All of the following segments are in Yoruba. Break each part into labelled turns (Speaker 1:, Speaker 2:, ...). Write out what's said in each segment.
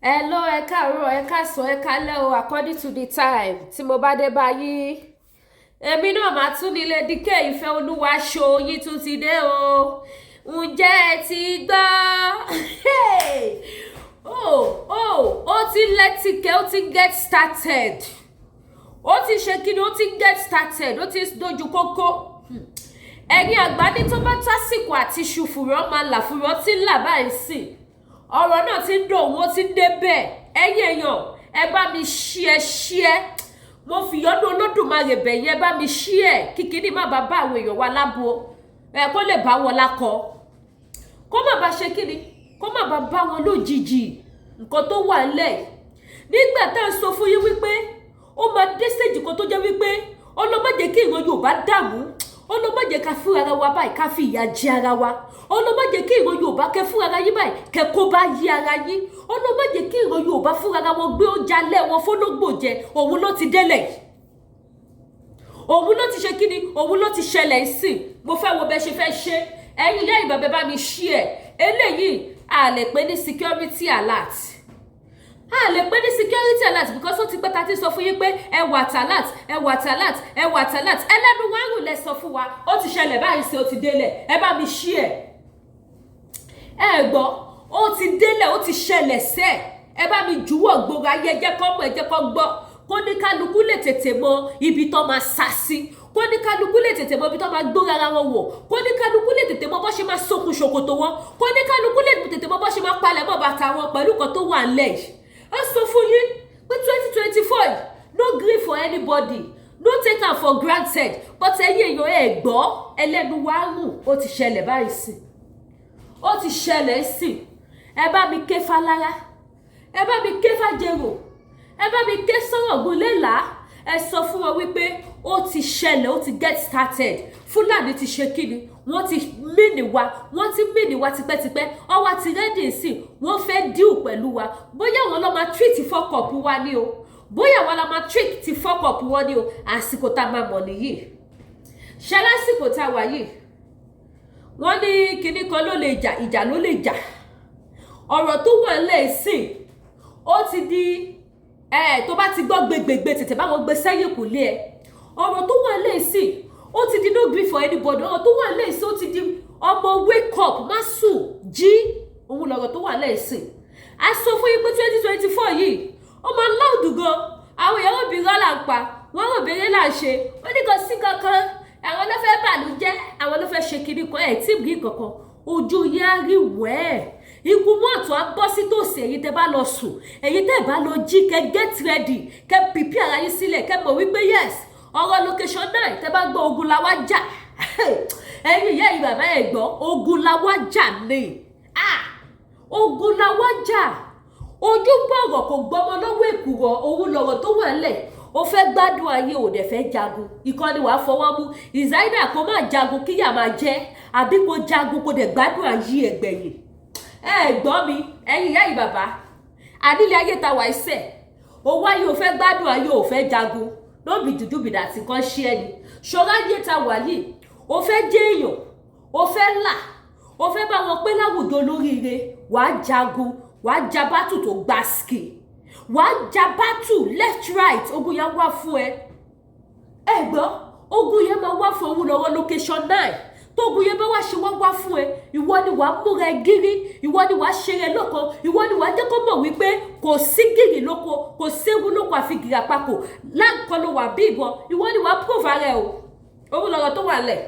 Speaker 1: Hello, ẹ káàárọ̀, ẹ káàsán, ẹ káalẹ́ o, according to the time tí mo bá dé bá yín. Èmi náà máa tún ní Lady K Ìfẹ́ Olúwa ṣo yín tún ti dé o. Ǹjẹ́ ẹ ti gbọ́? Oh, ó ti lẹ́tìkẹ́, ó ti get started. Ó ti ṣe kí ni? Ó ti get started, ó ti dojú kókó. Ẹ̀yin àgbà ní tó bá tásìkò àti ṣu fùrọ̀ máa là, fùrọ̀ tí ń là báyìí sí. Ọ̀rọ̀ náà ti ń dòun, ó ti ń débẹ̀. Ẹ̀yin èèyàn, ẹ bá mi share share. Mo fi yọ́nú Olódùmarè bẹ̀ yẹn, ẹ bá mi share kíkiní má bàa bá àwọn èèyàn wa lábo ẹ, kó lè bá wọn lákọ, kó má bàa ṣe kíni, kó má bàa bá wọn lójijì. Nǹkan tó wà ńlẹ̀ nígbà tá à ń sọ fún yín wípé ó máa dé stage kan tó jẹ́ wípé ọlọ́mọdé kí ìran Yorùbá dààmú, ọlọ́mọdé ká fún ara wa báyìí, ká fi ìyà jẹ ara wa, ọlọ́mọdé kí ìran Yorùbá kẹ fún ara yín báyìí, kẹ kó bá yí ara yín, ọlọ́mọdé kí ìran Yorùbá fún ara wọn gbé oúnjẹ alẹ́ wọn fọlọ́gbò jẹ. Òun ló ti délẹ̀ yìí, òun ló ti ṣe kíni, òun ló ti ṣẹlẹ̀ sí. Mo fẹ́ wo bẹ́ẹ̀ ṣe fẹ́ ṣe. Ẹ̀yin ìyá ìbàbẹ̀, bá mi ṣí ẹ̀. Eléyìí, a lè pè ní security alert, a lè pè ní security alert because ó ti pẹ́ ta ti sọ fún yín pé ẹ wà alert, ẹ wà alert, ẹ wà alert. Ẹlẹ́nu wá rùn lẹ sọ fún wa. Ó ti ṣẹlẹ̀ báyìí sí, ó ti délẹ̀. Ẹ bá mi ṣí ẹ̀. Ẹ gbọ́, ó ti délẹ̀, ó ti ṣẹlẹ̀ sẹ́ẹ̀. Ẹ bá mi jùwọ́ gbogbo ayé, ẹ jẹ́ kó mọ̀, ẹ jẹ́ kó gbọ́, kó ní kálukú lè tètè mọ ibi tó máa sá sí, kó ní kálukú lè tètè mọ ibi tó máa gbóra ara wọn wọ̀, kó ní kálukú lè tètè mọ bó ṣe máa sókun ṣòkòtò wọn, kó ní kálukú lè tètè mọ bó ṣe máa palẹ̀ mọ́ bàtà wọn pẹ̀lú nǹkan tó wà ńlẹ̀ yìí. Ó sọ fún yín pé 2024 yìí, no gree for anybody, no take am for granted, but ẹ̀yin èèyàn, ẹ̀ gbọ́, ẹlẹ́nu wa rùn. Ó ti ṣẹlẹ̀ báyìí sí, ó ti ṣẹlẹ̀ sí. Ẹ bá mi ké fálára, ẹ bá mi ké fàjèrò, ẹ bá mi ké sọ̀rọ̀gùn lélàá. Ẹ sọ fún wọn wípé ó ti ṣẹlẹ̀, ó ti get started. Fúlàní ti ṣe kíni, wọ́n ti mìnì wa, wọ́n ti mìnì wa tipẹ́tipẹ́. Ọwọ́ ti ready sí, wọ́n fẹ́ deal pẹ̀lú wa. Bóyá àwọn ló máa treat fuck up wa ní o, bóyá àwọn ló máa treat ti fuck up wọn ní o, àsìkò tá a máa mọ̀ nìyí. Ṣe lásìkò tá a wà yìí, wọ́n ní kinní kan ló lè jà, ìjà ló lè jà. Ọ̀rọ̀ tó wà ńlẹ̀ sìn, ó ti di ẹ tó bá ti gbọ́ gbégbégbé, tètè bá wọn gbé sẹ́yìn kò lé ẹ. Ọ̀rọ̀ tó wà ńlẹ̀ sìn, ó ti di no gree for anybody. Ọ̀rọ̀ tó wà ńlẹ̀ sìn, ó ti di ọmọ wake up, má sùn jí. Òun lọ̀rọ̀ tó wà ńlẹ̀ sìn. A sọ fún yín pé 2024 yìí, ó máa loud gan. Àwọn èèyàn òbí rọ́ là ń pa wọ́n, rò béèrè là ń ṣe. Ó ní kò sí kankan, àwọn ló fẹ́ bàlújẹ́, àwọn ló fẹ́ ṣe kinní kan. Ẹ̀ tí ì rí kankan, ojú yín á rí wẹ́ẹ̀. Ikú mọ́ọ̀tún á bọ́ sí tòsí. Ẹ̀yin tẹ́ bá lọ sùn, ẹ̀yin tẹ́ bá lọ jí, kẹ́ get ready, kẹ́ prepare ara yín sílẹ̀, kẹ́ mọ̀ wípé yes, ọ̀rọ̀ location nine, tẹ́ bá gbọ́, ogun la wá jà. Ẹ̀yin ìyá, ẹ̀yin bàbá, ẹ̀ gbọ́, ogun la wá jà ni. Ah, ogun la wá jà. Ojú bọ̀rọ̀ kò gbọmọ lọ́wọ́ èkùrọ̀. Òun lọ̀rọ̀ tó wà ńlẹ̀. O fẹ́ gbádùn ayé, ò dẹ̀ fẹ́ jagun. Ìkànnì wàá fọwọ́ mú ìzáídà, kó má jagun kíyà máa jẹ́, àbí kó jagun, kó dẹ̀ gbádùn ayé ẹgbẹ̀yìn. Ẹ gbọ́ mi, ẹ̀yin ìyá, yìí bàbá, ànílé ayé ta wà iṣẹ́ o wáyé, o fẹ́ gbádùn ayé, o fẹ́ jagun lóbi dúdú bìdà tí kan ṣe ẹni ṣọlá ayé ta wà yìí. O fẹ́ jẹ́ èèyàn, o fẹ́ là, o fẹ́ bá wọn pé láwùjọ olóríire, wàá jagun, wàá ja battle tó gbàsíkì, wàá ja battle left, right. Ogun yẹn wá fún ẹ. Ẹ gbọ́, ogun yẹn máa wá fún òun lọ́wọ́ location nine. Tógun yẹn bá wá ṣe wá wá fún ẹ, ìwọ ni wàá múra ẹ gírí, ìwọ ni wàá ṣe rẹ lóko, ìwọ ni wàá jẹ́ kó mọ̀ wípé kò sí gìrì lóko, kò séwu lóko àfi gìrì àpapọ̀ láǹkan ló wà bí ìbọn. Ìwọ ni wàá prove ara ẹ o. Òun lọ̀rọ̀ tó wà lẹ̀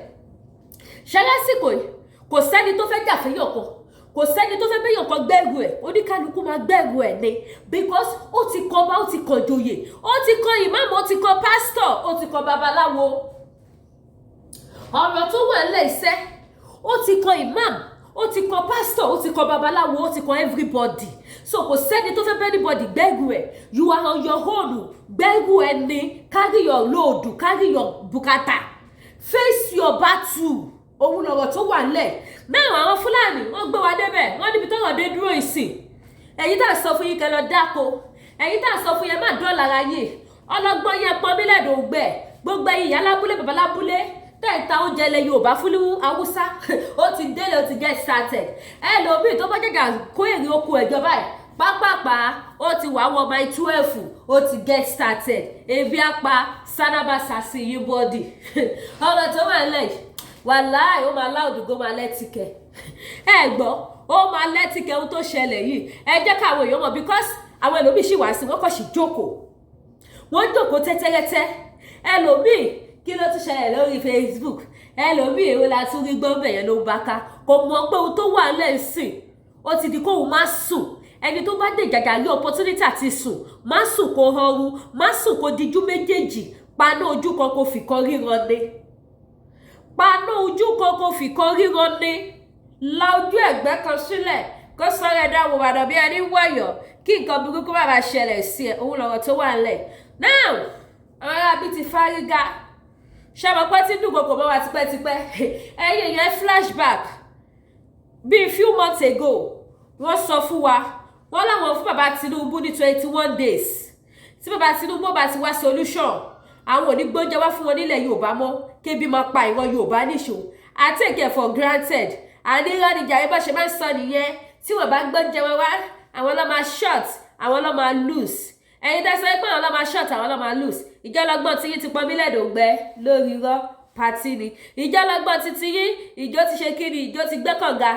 Speaker 1: ṣe lásìkò yìí. Kò sẹ́ni tó fẹ́ jà fẹ́yàn kan, kò sẹ́ni tó fẹ́ bẹ́yàn kan gbẹ́rù ẹ̀. Oníkálukú máa gbẹ́rù ẹ̀ ni because ó ti kọ́ ọba, ó ti kàn joyè, ó ti kọ́ ìmáàmù, ó ti kọ́ pásítọ̀, ó ti kọ́ babaláwo. Ọ̀rọ̀ tó wà nílẹ̀ iṣẹ́, ó ti kọ́ ìmáàmù, ó ti kọ́ pásítọ̀, ó ti kọ́ babaláwo, ó ti kọ́ everybody. So kò sẹ́ni tó fẹ́ bẹ́ anybody gbẹ́rù ẹ̀. You are on your own. Gbẹ́rù ẹ̀ ni. Carry your load, carry your bùkátà, face your battle. Òun lọ̀rọ̀ tó wà nílẹ̀ náà. Àwọn Fúlàní, wọ́n gbé wa débẹ̀, wọ́n níbi tọ́rọ̀ dé dúró ìsìn. Ẹ̀yin tá à sọ fún yín kẹ́ lọ dáko, ẹ̀yin tá à sọ fún yín má dọ́là ara yìí, ọlọ́gbọ́n yẹn pọn mílẹ̀ dògbẹ́. Gbogbo ẹ̀yin ìyá lábúlé, bàbá lábúlé tẹ́ ẹ̀ ta oúnjẹ ilẹ̀ Yorùbá fún Haúsá, ó ti délé, ó ti get started. Ẹ lòmíì tó bá jẹjà kó èrè oko ẹ̀jọba ẹ̀ Pápápá, ó ti wà wọ Mile 12, ó ti get started. Ebi apá sánábà sàṣì yín body. Ọ̀rọ̀ tó wà nílẹ̀ yìí, wàláì, ó máa láòdùgó, máa lẹ́tìkẹ̀. Ẹ gbọ́, ó máa lẹ́tìkẹ̀. Ohun tó ṣẹlẹ̀ yìí, ẹ jẹ́ káwọn èèyàn mọ̀, because àwọn ẹlòmíì sì wá sí, wọ́n kàn sì jókòó, wọ́n jókòó tẹ́tẹ́rẹ́tẹ́. Ẹlòmíì, kí ló tún ṣẹlẹ̀ lórí Facebook? Ẹlòmíì, èwo la tún rí gbọ́n bẹ̀yẹn ló ń bá ká? Kò mọ̀ pé ohun tó wà lẹ́sìn, ó ti di kóun má sùn. Ẹni tó bá dé jàjà rí opportunity àti sùn, má sùn kó họrun, má sùn kó dijú méjèèjì, paná ojú kan kó fìkan ríran ni, paná ojú kan kó fìkan ríran ni, la ojú ẹ̀gbẹ́ kan sílẹ̀, kó sọ̀rọ̀ ẹ̀dá wò wàdàn bí ẹni wọ̀yọ̀, kí nǹkan burúkú má bàa ṣẹlẹ̀ sí ẹ. Òun lọ̀rọ̀ tó wà ńlẹ̀ now. Àwọn arábí ti fárígá. Ṣé mo pẹ́ tí dùnkòkò mọ́ wa tipẹ́tipẹ́? Ẹ̀yin yẹn, flashback bíi few months ago, wọ́n sọ fún wa, wọ́n láwọn fún bàbá Tinubu ní 21 days. Tí bàbá Tinubu bá ti wá solution, àwọn ò ní gbóúnjẹ wá fún wọn nílẹ̀ Yorùbá mọ́, kébi máa pa ìran Yorùbá níṣó. I take it for granted. Àní irọ́ ni jàre, bá ṣe máa ń sọ nìyẹn. Tí wọ́n bá gbóúnjẹ wọn wá, àwọn ló máa short, àwọn ló máa lose. Ẹ̀yin tẹ́ sọ pé àwọn ló máa short, àwọn ló máa lose, ìjọlọgbọ́n tí yín ti pọn mílẹ̀ dògbẹ́ lórí irọ́ party ni. Ìjọlọgbọ́n títí yín, ìjọ ti ṣe kí ni? Ìjọ ti gbẹ́ kànga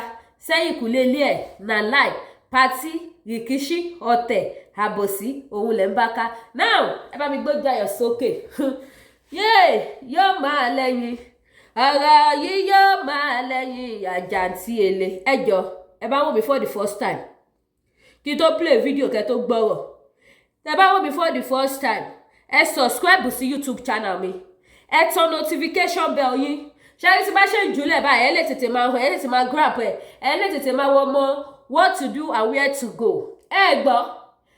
Speaker 1: sẹ́yìn kùlé ilé ẹ̀. Na lie, party, rìkíṣí, ọ̀tẹ̀, àbòsí, òun lẹ̀ ń bá ká. Now, ẹ bá mi gbójú ayọ̀ sókè. Yéè, yóò máa lẹ́yìn, ọ̀rọ̀ yìí yóò máa lẹ́yìn àjàǹtí èlé. Ẹ jọ, ẹ bá wò mí for the first time, kí n tó play video kẹ́ tó gbọ́rọ̀, tẹ bá wò mí for the first time, ẹ subscribe sí YouTube channel mi, ẹ tan notification bell yín. Ṣé tí bá ṣe ń jùlẹ̀ báyìí, ẹ lè tètè máa hàn, ẹ lè tètè máa grab ẹ, ẹ lè tètè máa wọ mọ what to do and where to go. Ẹ gbọ́,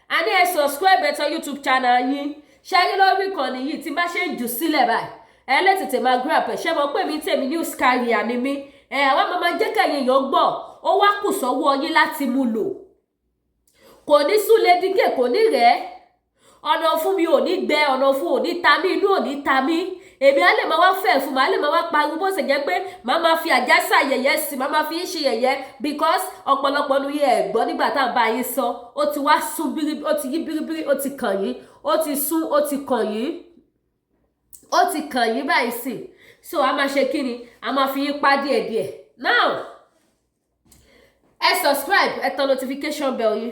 Speaker 1: a ní ẹ subscribe, ẹ tan YouTube channel yín. Ṣé rí lórí ìkànnì yìí, tí bá ṣe ń jù sílẹ̀ báyìí, ẹ lè tètè máa grab ẹ. Ṣé mo pè mí tèmi, news carrier ni mí. Ẹ àwọn máa máa jẹ́ kẹ́yìn èèyàn gbọ́. Ó wá kù sọ́wọ́ yín láti mú lò. Kò ní súnlé dígè, kò ní rẹ̀ ọ̀nà fún mi, ò ní gbẹ ọ̀nà fún, ò ní ta mí, inú ò ní ta mí. Èmi á lè máa wá fẹ́ fún, màá lè máa wá pariwo, bó ṣe jẹ́ pé màá máa fi àjàsà yẹ̀yẹ́ sí, màá máa fi ń ṣe yẹ̀yẹ́, because ọ̀pọ̀lọpọ̀ nu yẹ ẹ̀ gbọ́ nígbà tá à ń bá yín sọ. Ó ti wá sún bírí, ó ti yí bíríbírí, ó ti kàn yín, ó ti sún, ó ti kàn yín, ó ti kàn yín báyìí sí. So a máa ṣe kí ni? A máa fi yín pa díẹ̀díẹ̀. Now, ẹ subscribe, ẹ tan notification bell yín.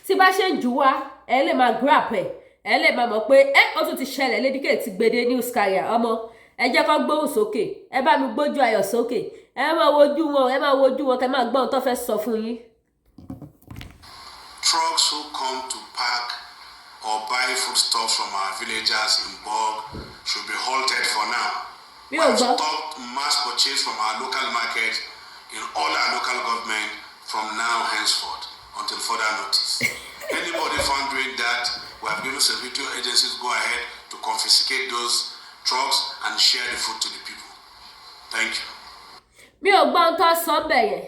Speaker 1: Tí bá ṣe ń jù wá, ẹ lè máa grab ẹ, ẹ lè máa mọ̀ pé ẹ ó tún ti ṣẹlẹ̀. Lady K ti gbede, news carrier ọmọ. Ẹ jẹ́ kó gbóhùn sókè. Ẹ bá mi gbójú ayọ̀ sókè. Ẹ máa wojú wọn, ẹ máa wojú wọn, kẹ máa gbọ́ ohun tó fẹ́ sọ fún yín.
Speaker 2: Trucks who come to pack or buy foodstuffs from our villagers in bulk should be halted for now.
Speaker 1: Mi
Speaker 2: We
Speaker 1: ò
Speaker 2: have
Speaker 1: gbọ́.
Speaker 2: stopped mass purchase from our local market in all our local government from now henceforth until further notice. Anybody found doing that, we have given security agencies go ahead to confiscate those trucks and share the food to the people. Thank you.
Speaker 1: Mi ò gbọ́ ohun tó sọ bẹ̀ yẹn.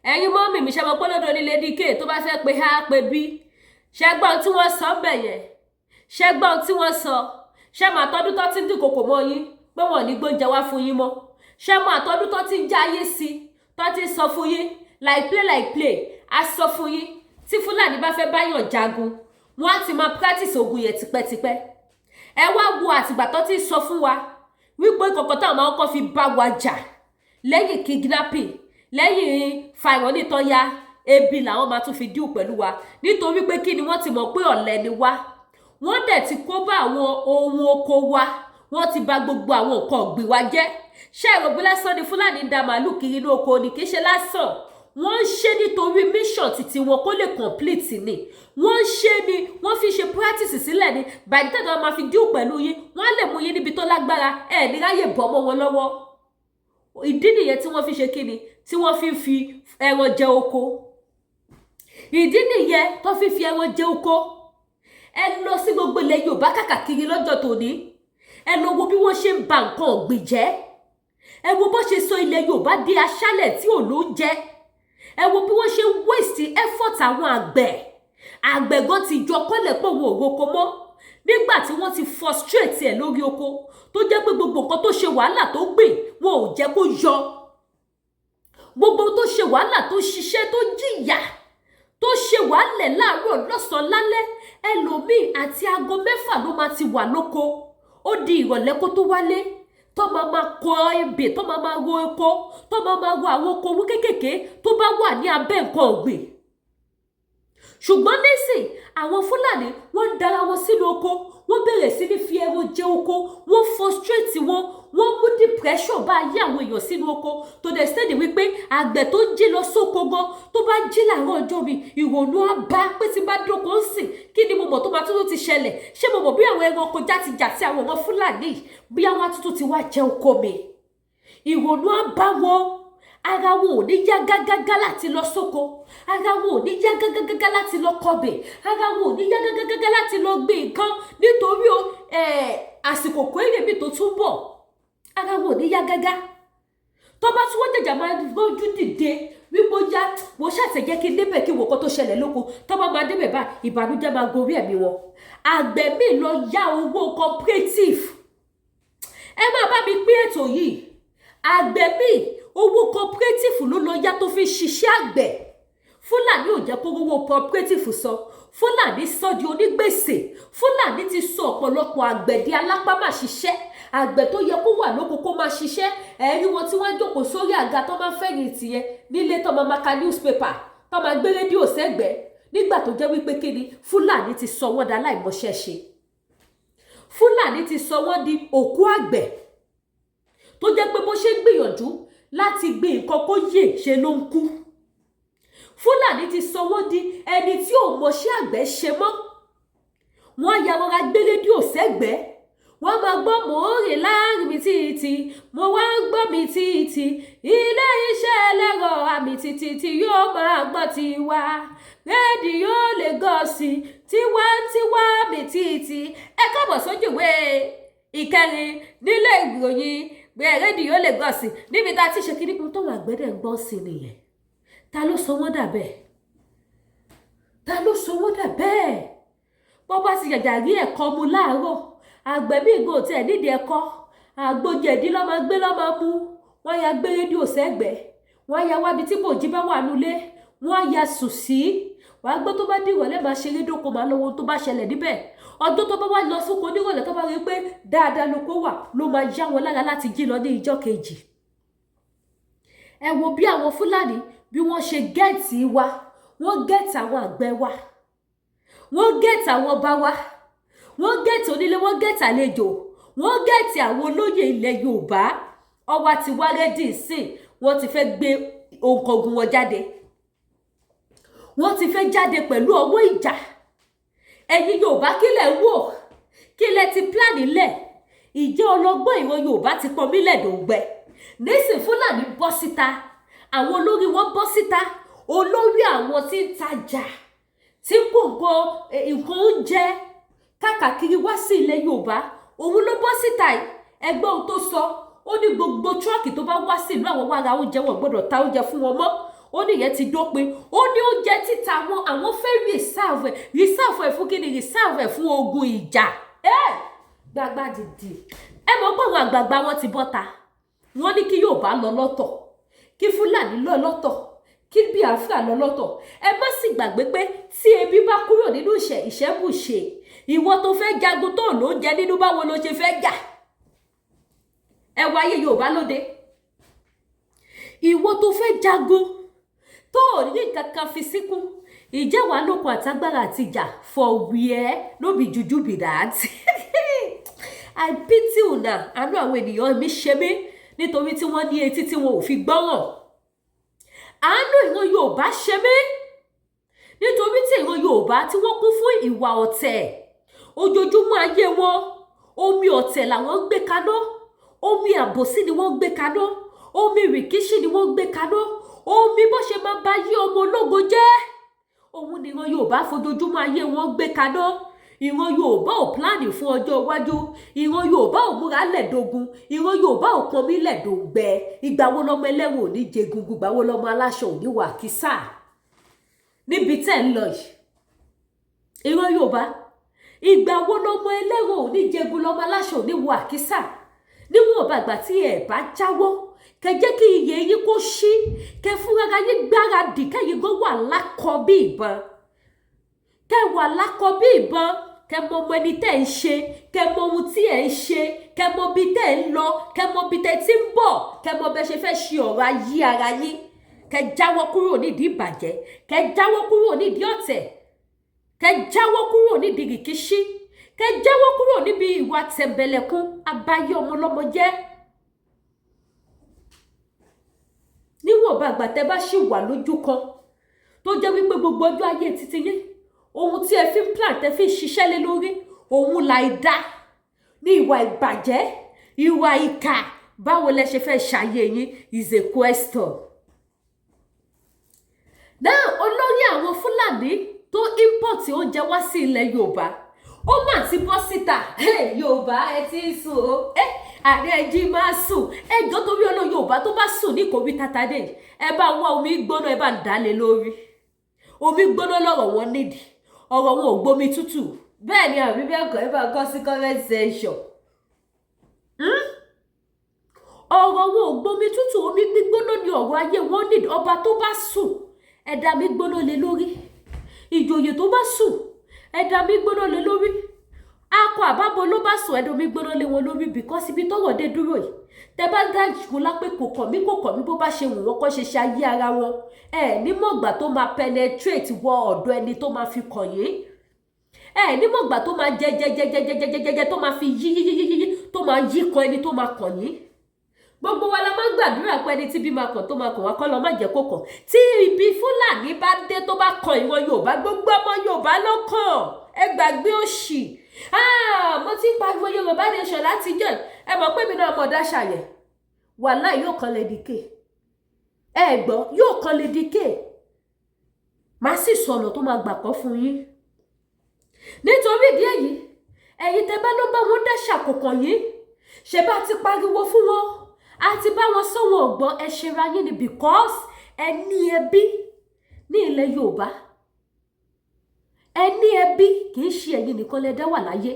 Speaker 1: Ẹ̀yin mummy mi, ṣe mọ̀ pé lọ́dọ̀ ní Lady K, tó bá fẹ́ pe a pe b. Ṣe gbọ́ ohun tí wọ́n sọ bẹ̀ yẹn? Ṣe gbọ́ ohun tí wọ́n sọ? Ṣe mọ̀ àtọ́dún tó ti ń dúnkokò mọ́ yín pé wọ́n ò ní gbóúnjẹ wá fún yín mọ́? Ṣe mọ̀ àtọ́dún tó ti ń já ayé sí, tó ti ń sọ fún yín like play like play? A sọ fún yín, tí Fúlàní bá fẹ́ báyàn jagun, wọ́n á ti máa practice ogun yẹn tipẹ́tipẹ́. Ẹ wá wo àtìgbà tó ti ń sọ fún wa wípé kọ̀ọ̀kan táwọn máa ń kọ́ fi bá wa jà, lẹ́yìn kidnapping, lẹ́yìn fàìrọ̀ ya, ebi làwọn máa tún fi deal pẹ̀lú wa. Nítorí pé kí ni? Wọ́n ti mọ̀ pé ọ̀lẹ ni wá. Wọ́n dẹ̀ ti kó bá àwọn ohun oko wa, wọ́n ti bà gbogbo àwọn nǹkan ọ̀gbìn wa jẹ́. Ṣé èrò bí lásán ni Fúlàní ń da màálù kiri inú oko ni? Kì í ṣe lásán. Wọ́n ń ṣe nítorí mission títí wọn kó lè complete ni. Wọ́n ń ṣe ni, wọ́n fi ṣe practice sílẹ̀ ni. By the time wọ́n máa fi deal pẹ̀lú yín, wọ́n á lè mú yín níbi tó lágbára, ẹ̀ ní ráyè bọ́ mọ́ wọn lọ́wọ́. Ìdí nìyẹn tí wọ́n fi ṣe kíni, tí wọ́n fi ń fi ẹran jẹ oko. Ìdí nìyẹn tó fi fi ẹran jẹ oko. Ẹ lọ sí gbogbo ilẹ̀ Yorùbá kàkàkiri lọ́jọ́ tòní, ẹ lọ wo bí wọ́n ṣe ń ba nǹkan ọ̀gbìn jẹ́. Ẹ wo bó ṣe sọ ilẹ̀ Yorùbá di aṣálẹ̀ tí ò lóúnjẹ. Ẹ wo bí wọ́n ṣe ń waste effort àwọn àgbẹ̀. Àgbẹ̀ gan ti jọ kọ́lẹ̀ pé òun ò roko mọ́, nígbà tí wọ́n ti frustrate ẹ̀ lórí oko, tó jẹ́ pé gbogbo nǹkan tó ṣe wàhálà tó gbìn, wọn ò jẹ́ kó yọ. Gbogbo tó ṣe wàhálà, tó ṣiṣẹ́, tó jìyà. Tó ṣe wàhálẹ̀ láàárọ̀, lọ́sàn-án, lálẹ́, ẹlòmíì àti aago 6 ló máa ti wà lóko, ó di ìrọ̀lẹ́ kó tó wálé, tó máa máa kọ ebè, tó máa máa ro oko, tó máa máa ro àwọn oko owó kéékèèké tó bá wà ní abẹ́ nǹkan ọ̀gbìn. Ṣùgbọ́n nísìn, àwọn Fúlàní, wọ́n ń dara wọn sínú oko, wọ́n bẹ̀rẹ̀ sí ní fi ẹran jẹ oko, wọ́n frustrate wọn, wọ́n mú depression bá ayé àwọn èèyàn sínú oko, to the extent wípé àgbẹ̀ tó ń jí lọ sóko gan, tó bá jí làárọ̀ ọjọ́ mi, ìrònú á bá pé tí bá dóko ń sìn, kí ni mo mọ̀ tó máa tún ti ṣẹlẹ̀? Ṣé mo mọ̀ bí àwọn ẹranko játijàti, àwọn ọmọ Fúlàní, bí àwọn atútù ti wá jẹ oko mi? Ìrònú á bá wọn, ara wọn ò ní yá gágágá láti lọ sóko, ara wọn ò ní yá gágágágá láti lọ kọbè, ara wọn ò ní yá gágágágá láti lọ gbé nǹkan, nítorí o àsìkò kó èrè mi tó tún bọ̀, ara wọn ò ní yá gágá. Tó bá tún wọ́n jẹ̀jà máa gbójú dìde wípé ó yá, mo ṣàtẹ̀jẹ́ kí n débẹ̀, kí n wò kó tó ṣẹlẹ̀ lóko, tó bá máa débẹ̀ bá, ìbànújẹ́ máa gorí ẹ̀mí wọn. Àgbẹ̀ mi lọ yá owó cooperative. Ẹ máa bá mi pín ètò yìí. Àgbẹ̀ mi, owó cooperative ló lọ yá tó fi ṣiṣẹ́ àgbẹ̀. Fúlàní ò jẹ́ kó rówó cooperative sọ. Fúlàní sọ di onígbèsè. Fúlàní ti sọ ọ̀pọ̀lọpọ̀ àgbẹ̀ di alápámáṣiṣẹ́. Àgbẹ̀ tó yẹ kó wà lóko kó máa ṣiṣẹ́, ẹ̀rí wọn tí wọ́n jókòó sórí àga tó máa fẹ̀yìntì yẹn nílé, tó máa ma ka newspaper, tó máa gbé rédíò sẹ́gbẹ̀ẹ́, nígbà tó jẹ́ wípé kíni? Fúlàní ti sọ wọ́n di aláìmọṣẹ́ ṣe. Fúlàní ti sọ wọ́n di òkú àgbẹ̀ tó jẹ́ pé bó ṣe ń gbìyànjú láti gbin nǹkan kó yè, ṣe ló ń kú. Fúlàní ti sọ wọ́n di ẹni tí ò mọṣẹ́ àgbẹ̀ ṣe mọ́. Wọ́n á ya rọra gbé rédíò sẹ́gbẹ̀ẹ́, wọ́n máa gbọ́, "Mò ń rìn láàrin mi títí, mo wá ń gbọ́ mi títí, ilé iṣẹ́ ẹlẹ́rọ àmì títí tí yóò máa gbọ́ tiwa, rédíò Lagos, tiwantiwa, mi títí." Ẹ káàbọ̀ sójú ìwé ìkẹrin nílé ìròyìn rédíò Lagos, níbi tá a ti ṣe kíní kan tó wà gbẹ́dẹ̀ ń gbọ́ sí nìyẹn. Ta ló sọ wọ́n dà bẹ́ẹ̀? Ta ló sọ wọ́n dà bẹ́ẹ̀? Bọ́ bá ti jàjà rí ẹ̀kọ́ mu láàárọ̀, àgbẹ̀ míì gan ò tiẹ̀ nídìí ẹ̀kọ́, àgbo jẹ̀dí lọ́ máa gbé, lọ́ máa mú. Wọ́n ya gbé rédíò sẹ́gbẹ̀ẹ́, wọ́n ya wábi tí bòjí bá wà nulẹ̀, wọ́n ya sùn sí. Wàá gbọ́, tó bá dìrọ̀lẹ́, máa ṣeré dóko, máa lọ wo tó bá ṣẹlẹ̀ níbẹ̀. Ọjọ́ tó bá wá lọ sóko nírọ̀lẹ́, tó bá rí pé dáadáa lóko wà, ló máa yá wọn lára láti jí lọ ní ìjọ́ kejì. Ẹ wo bí àwọn Fúlàní bí wọ́n ṣe get wa. Wọ́n get àwọn àgbẹ̀ wa, wọ́n get àwọn ọba wa, wọ́n get onílé, wọ́n get àlejò, wọ́n get àwọn olóyè ilẹ̀ Yorùbá. Ọwọ́ ti wá ready sí, wọ́n ti fẹ́ gbé òǹkọ̀gùn wọn jáde, wọ́n ti fẹ́ jáde pẹ̀lú ọwọ́ ìjà. Ẹ̀yin Yorùbá, kí lẹ̀ ń wò? Kí lẹ ti plan lẹ̀? Ìjẹ́ ọlọ́gbọ́n ìran Yorùbá ti pọn mílẹ̀ dòǹgbẹ nísìn. Fúlàní bọ́ síta, àwọn olórí wọn bọ́ síta, olórí àwọn tí ń tajà, tí ń kó nǹkan oúnjẹ káàkiri wá sí ilẹ̀ Yorùbá, òun ló bọ́ síta yìí. Ẹgbẹ́ ohun tó sọ, ó ní gbogbo truck tó bá wá sí ìlú àwọn wá ra oúnjẹ, wọn gbọ́dọ̀ ta oúnjẹ fún wọn mọ́. Ó ní ìyẹn ti dópin. Ó ní oúnjẹ títa wọn, àwọn fẹ́ reserve ẹ̀. Reserve ẹ̀ fún kíni? Reserve ẹ̀ fún ogun ìjà. Gbàgbà dìdì. Ẹ mọ̀ pé àwọn àgbààgbà wọn ti bọ́ta, wọ́n ní kí Yorùbá lọ lọ́tọ̀, kí Fúlàní lọ lọ́tọ̀, kí Biafra lọ lọ́tọ̀. Ẹ má sì gbàgbé pé tí ebi bá kúrò nínú ìṣẹ́, ìṣẹ́bùṣe. Ìwọ tó fẹ́ jagun tó ló ń jẹ nínú, báwo ló ṣe fẹ́ jà? Ẹ wọ ayé Yorùbá lóde. Ìwọ tó fẹ́ jagun tó ò ní nǹkan kan fi síkún, ìjẹ́ wàá lókun àtagbára àti ìjà? For where? No be juju be that. I pity una. Àánú àwọn ènìyàn mi ṣe mí, nítorí tí wọ́n ní etí tí wọn ò fi gbọ́ràn. Àánú ìran Yorùbá ṣe mí, nítorí tí ìran Yorùbá tí wọ́n kún fún ìwà ọ̀tẹ̀. Ojoojúmọ́ ayé wọn, omi ọ̀tẹ̀ làwọn ń gbé kaná, omi àbòsí ni wọ́n ń gbé kaná, omi rìkíṣí ni wọ́n ń gbé kaná, omi bó ṣe máa ba yé ọmọ ológo jẹ́, òun ni ìran Yorùbá fojoojúmọ́ ayé wọn gbé kaná. Ìran Yorùbá ò plan fún ọjọ́ iwájú. Ìran Yorùbá ò múra lẹ̀dógún. Ìran Yorùbá ò pọnmi lẹ̀dógbẹ. Ìgbà wo lọmọ ẹlẹ́wọ̀n ò ní jẹgungun? Ìgbà wo lọmọ aláṣọ ò ní wà kísà níbi tẹ́ ń lọ yìí? Ìran Yorùbá, ìgbà wo lọmọ ẹlẹ́wọ̀n ò ní jẹgun, lọmọ aláṣọ ò ní wọ àkísà? Níwọ̀n bàgbà tí ẹ̀ bá jáwọ́ kẹ́ Kẹ jẹ́ kí iyè yín kó ṣí, kẹ fúnra yín gbáradì, kẹ́yìn gan wà lákọ bí ìbọn, kẹ wà lákọ bí ìbọn, kẹ mọ ọmọ ẹni tẹ́ ń ṣe, kẹ mọ ohun tí ẹ ń ṣe, kẹ mọ bí tẹ́ ń lọ, kẹ mọ bí tẹ́ ti ń bọ̀, kẹ mọ bẹ́ ṣe fẹ́ ṣe ọ̀rọ̀ ayé ara yín. Kẹ jáwọ́ kúrò nídìí ìbàjẹ́, kẹ jáwọ́ kúrò nídìí ọ̀tẹ̀, kẹ jáwọ́ kúrò nídìí rìkíṣí, kẹ jáwọ́ kúrò níbi ìwà tẹ̀m̀bẹ̀lẹ̀kún abayé ọmọlọ́mọ jẹ́. Níwọ̀nba àgbà tẹ́ bá ṣì wà lójú kan, tó jẹ́ wípé gbogbo ọjọ́ ayé títí yín, ohun tí ẹ fi ń plan, tẹ́ fi ń ṣiṣẹ́ lé lórí, òun láì dá ní ìwà ìbàjẹ́, ìwà ìkà, báwo lẹ ṣe fẹ́ ṣàyè yín is a question. Náà olórí àwọn Fúlàní tó import oúnjẹ wá sí ilẹ̀ Yorùbá, ó mà ti bọ́ síta. Yorùbá, ẹ ti ń sùn o, ààrẹ ẹjí máa sùn. Ẹ jọ, torí ọlọ́, Yorùbá tó bá sùn ní kòrí tata dé, ẹ bá wá omi gbóná, ẹ bá ń dálé lórí. Omi gbóná lọ́rọ̀ wọn nídìí, ọ̀rọ̀ wọn ò gbomi tútù. Bẹ́ẹ̀ ni àbí bẹ́ẹ̀ kọ́? Ẹ bá kọ sí comment section. Ọ̀rọ̀ wọn ò gbomi tútù, omi gbígbóná ni ọ̀rọ̀ ayé wọn nídìí. Ọba tó bá sùn, ẹ dà mí gbóná lé lórí. Ìjòyè tó bá sùn, ẹ dà mí gbóná lé lórí. Akọ àbábo ló bá sùn, ẹ dà mí gbóná lé wọn lórí, because ibi tọ́rọ̀ dé dúró yìí, tẹ bá dá ìṣòro lápẹ́, kò kàn mí, kò kàn mí, bó bá ṣe wù wọ́n kọ́ ṣe ṣe ayé ara wọn, ẹ ní mọ̀gbà tó máa penetrate wọ ọ̀dọ̀ ẹni tó máa fi kàn yín. Ẹ ní mọ̀gbà tó máa jẹ jẹ jẹ jẹ jẹ jẹ jẹ jẹ, tó máa fi yí yí yí yí, tó máa yí kan ẹni tó máa kàn yín. Gbogbo wa la máa ń gbàdúrà pé ẹni tí bí máa kàn, tó máa kàn wá, kọ́ lọ má jẹ́ kó kàn. Tí ibi Fúlàní bá dé, tó bá kan ìwọ Yorùbá, gbogbo ọmọ Yorùbá ló kàn. Ẹ gbàgbé òṣì. Mo ti ń pariwo Yorùbá Nation láti jẹ́. Ẹ mọ̀ pé mi náà mọ̀ dáṣà yẹn. Wàhálà yóò kan lè dìke, ẹ gbọ́, yóò kan lè dìke. Màá sì sọ̀nà tó máa gbà kọ́ fún yín. Nítorí ìdí èyí, ẹ̀yin tẹ́ bá ló bá wọn dáṣà, kò kàn yín. Ṣe bá ti pariwo fún wọn, a ti bá wọn sọ̀wọ́n ọ̀gbọ́n, ẹ ṣera yín ni, because ẹ ní ẹbí ní ilẹ̀ Yorùbá, ẹ ní ẹbí. Kì í ṣe ẹ̀yin nìkan lẹ dá wà láyé.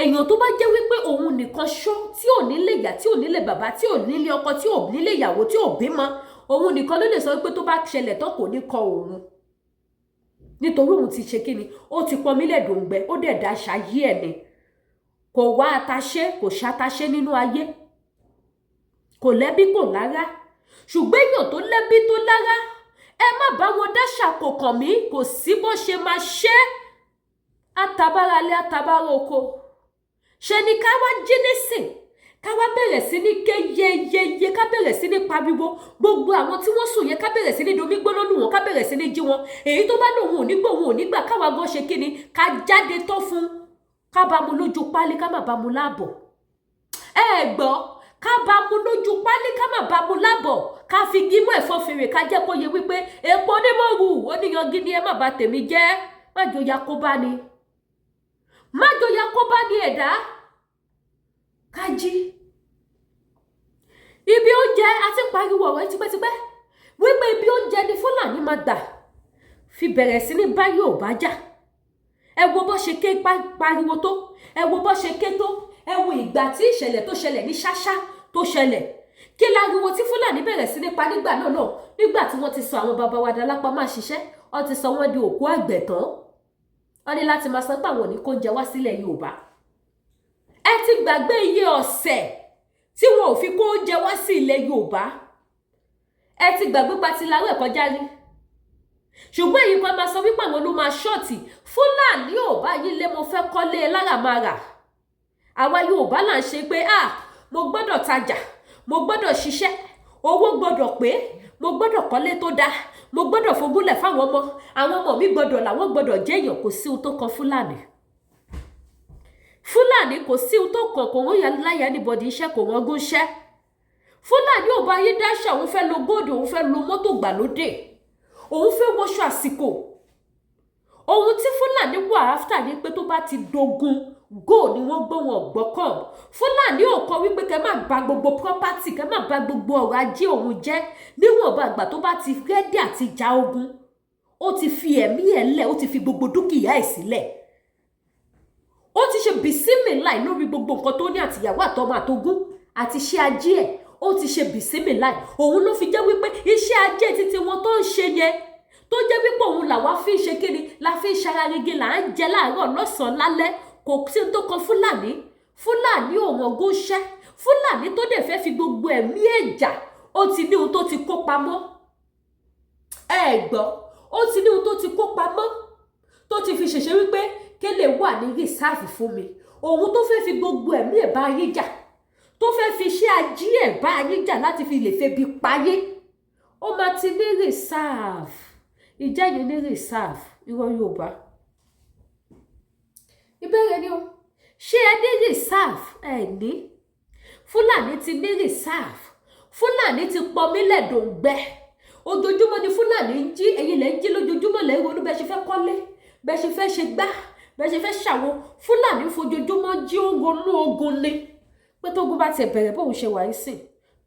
Speaker 1: Èèyàn tó bá jẹ́ wípé òun nìkan ṣó, tí ò nílé ìyá, tí ò nílé bàbá, tí ò nílé ọkọ, tí ò nílé ìyàwó, tí ò bímọ, òun nìkan ló lè sọ wípé tó bá ṣẹlẹ̀ tán, kò ní kọ òun, nítorí òun ti ṣe kíni, ó ti pọn mílẹ̀ dòǹgbẹ, ó dẹ̀ da ṣayé ẹ̀ ni. Kò wá ataṣe, kò ṣàtaṣe nínú ayé, kò lẹ́bí, kò lára. Ṣùgbọ́n èèyàn tó lẹ́bí, tó lára, ẹ má bá wọn dáṣà, kò kàn mí, kò sí bó ṣe máa ṣe é. Àtàbára lé, àtàbára oko. Ṣe ni ká wá jí nísìn, ká wá bẹ̀rẹ̀ sí ní ké yeyeye, ká bẹ̀rẹ̀ sí ní pariwo. Gbogbo àwọn tí wọ́n sùn yẹn, ká bẹ̀rẹ̀ sí ní domi gbóná lù wọ́n, ká bẹ̀rẹ̀ sí ní jí wọn. Èyí tó bá lòun ò ní gbọ́, òun ò ní gbà, káwa gan ṣe kíni, ká jáde tó fún, ká bá mu lójú pálí, ká má bá mu láàbọ̀. Ẹ gbọ́, ká bá mu lójú pálí, ká má bá mu láàbọ̀, ká fi gímọ̀ ẹ̀fọ́ fèrè, ká jẹ́ kó yẹ wípé èpo onímọ̀rù oníyangi ni. Ẹ má bà tèmi jẹ́, má jòyà kó bá ni, má jòyà kó bá ní ẹ̀dá. Ká jí. Ibi oúnjẹ, a ti pariwo ọ̀rọ̀ yìí tipẹ́tipẹ́ wípé ibi oúnjẹ ni Fúlàní máa gbà fi bẹ̀rẹ̀ sí ní bá Yorùbá jà. Ẹ wo bó ṣe ké pariwo tó, ẹ wo bó ṣe ké tó. Ẹ wo ìgbà tí ìṣẹ̀lẹ̀ tó ṣẹlẹ̀ ní Ṣáṣá tó ṣẹlẹ̀, kí láriwo tí Fúlàní bẹ̀rẹ̀ sí ní pa nígbà náà náà, nígbà tí wọ́n ti sọ àwọn bàbá wa dalápá máa ṣiṣẹ́, wọ́n ti sọ wọ́n di òkú àgbẹ̀ tán, wọ́n ní láti máa sọ pé àwọn ò ní kó oúnjẹ wá sílẹ̀ Yorùbá. Ẹ ti gbàgbé iye ọ̀sẹ̀ tí wọn ò fi kó oúnjẹ wá sí ilẹ̀ Yorùbá. Ẹ ti gbàgbé patilarú ẹ̀ kọjá rí. Ṣùgbọ́n èyí kan máa sọ wípé àwọn ló máa short. Fúlàní ò bá yín lé mo fẹ́ kọ́lé láràmarà. Àwa Yorùbá là ń ṣe pé, ah, mo gbọ́dọ̀ tajà, mo gbọ́dọ̀ ṣiṣẹ́, owó gbọ́dọ̀ pé, mo gbọ́dọ̀ kọ́lé tó dáa, mo gbọ́dọ̀ fogúnlẹ̀ fáwọn ọmọ, àwọn ọmọ mi gbọ́dọ̀ làwọn gbọ́dọ̀ jẹ́yàn. Kò sí ohun tó kan Fúlàní. Fúlàní kò sí ohun tó kàn, kò wọ́n yà láyà anybody iṣẹ́, kò wọ́n gún iṣẹ́. Fúlàní ò bá yín dáṣà. Òun fẹ́ lo gold, òun fẹ́ lo mọ́tò gbàlódé, òun fẹ́ wọṣọ àsìkò. Ohun tí Fúlàní wà after ni pé tó bá ti dogun, go ni wọ́n gbọ́, wọn gbọ́kàn. Fúlàní ò kọ wípé kẹ́ má bà gbogbo property, kẹ́ má bà gbogbo ọrọ̀ ajé òun jẹ́. Níwọ̀nba àgbà tó bá ti ready àti ja ogun, ó ti fi ẹ̀mí ẹ̀ lẹ̀, ó ti fi gbogbo dúkìá ẹ̀ sílẹ̀, ó ti ṣe bìsímìláì lórí gbogbo nǹkan tó ní, àtìyàwó àtọmọ àtogún àti iṣẹ́ ajé ẹ̀. Ó ti ṣe bìsímìláì. Òun ló fi jẹ́ wípé iṣẹ́ ajé títí wọn tó ń ṣe yẹn, tó jẹ́ wípé òun làwa fi ń ṣe kíni, la fi ń ṣararege, là ń jẹ láàárọ̀, lọ́sàn-án, lálẹ́. Kò sí tó kan Fúlàní. Fúlàní ò mọ̀gún ṣẹ́. Fúlàní tó dẹ̀ fẹ́ fi gbogbo ẹ̀mí ẹ̀jà, ó ti ní ohun tó ti kó pamọ́. Ẹ gbọ́, ó ti ní ohun tó ti kó pamọ́, tó ti fi ṣèṣe wípé kélé wà ní reserve fún mi. Òun tó fẹ́ fi gbogbo ẹ̀mí ẹ̀ bá yín jà, tó fẹ́ fi iṣẹ́ ajé ẹ̀ bá yín jà láti fi lè febi payé, ó máa ti ní reserve. Ìjẹ́ yìí ní reserve? Ìwọ Yorùbá, ìbéèrè ni o. Ṣé ẹ ní reserve? Ẹ ní. Fúlàní ti ní reserve. Fúlàní ti pọnmílẹ̀ dòǹgbẹ. Ojoojúmọ́ ni Fúlàní ń jí. Ẹ̀yin lẹ́ ń jí lójoojúmọ́, lẹ́ ń ronú bẹ́ẹ̀ ṣe fẹ́ kọ́lé, bẹ́ẹ̀ ṣe fẹ́ ṣe gbá, bẹ́ẹ̀ ṣe fẹ́ ṣàwo. Fúlàní fojoojúmọ́ jí, ó ń ronú ogun ni, pé tógun bá tiẹ̀ bẹ̀rẹ̀, bóun ṣe wà ń sìn,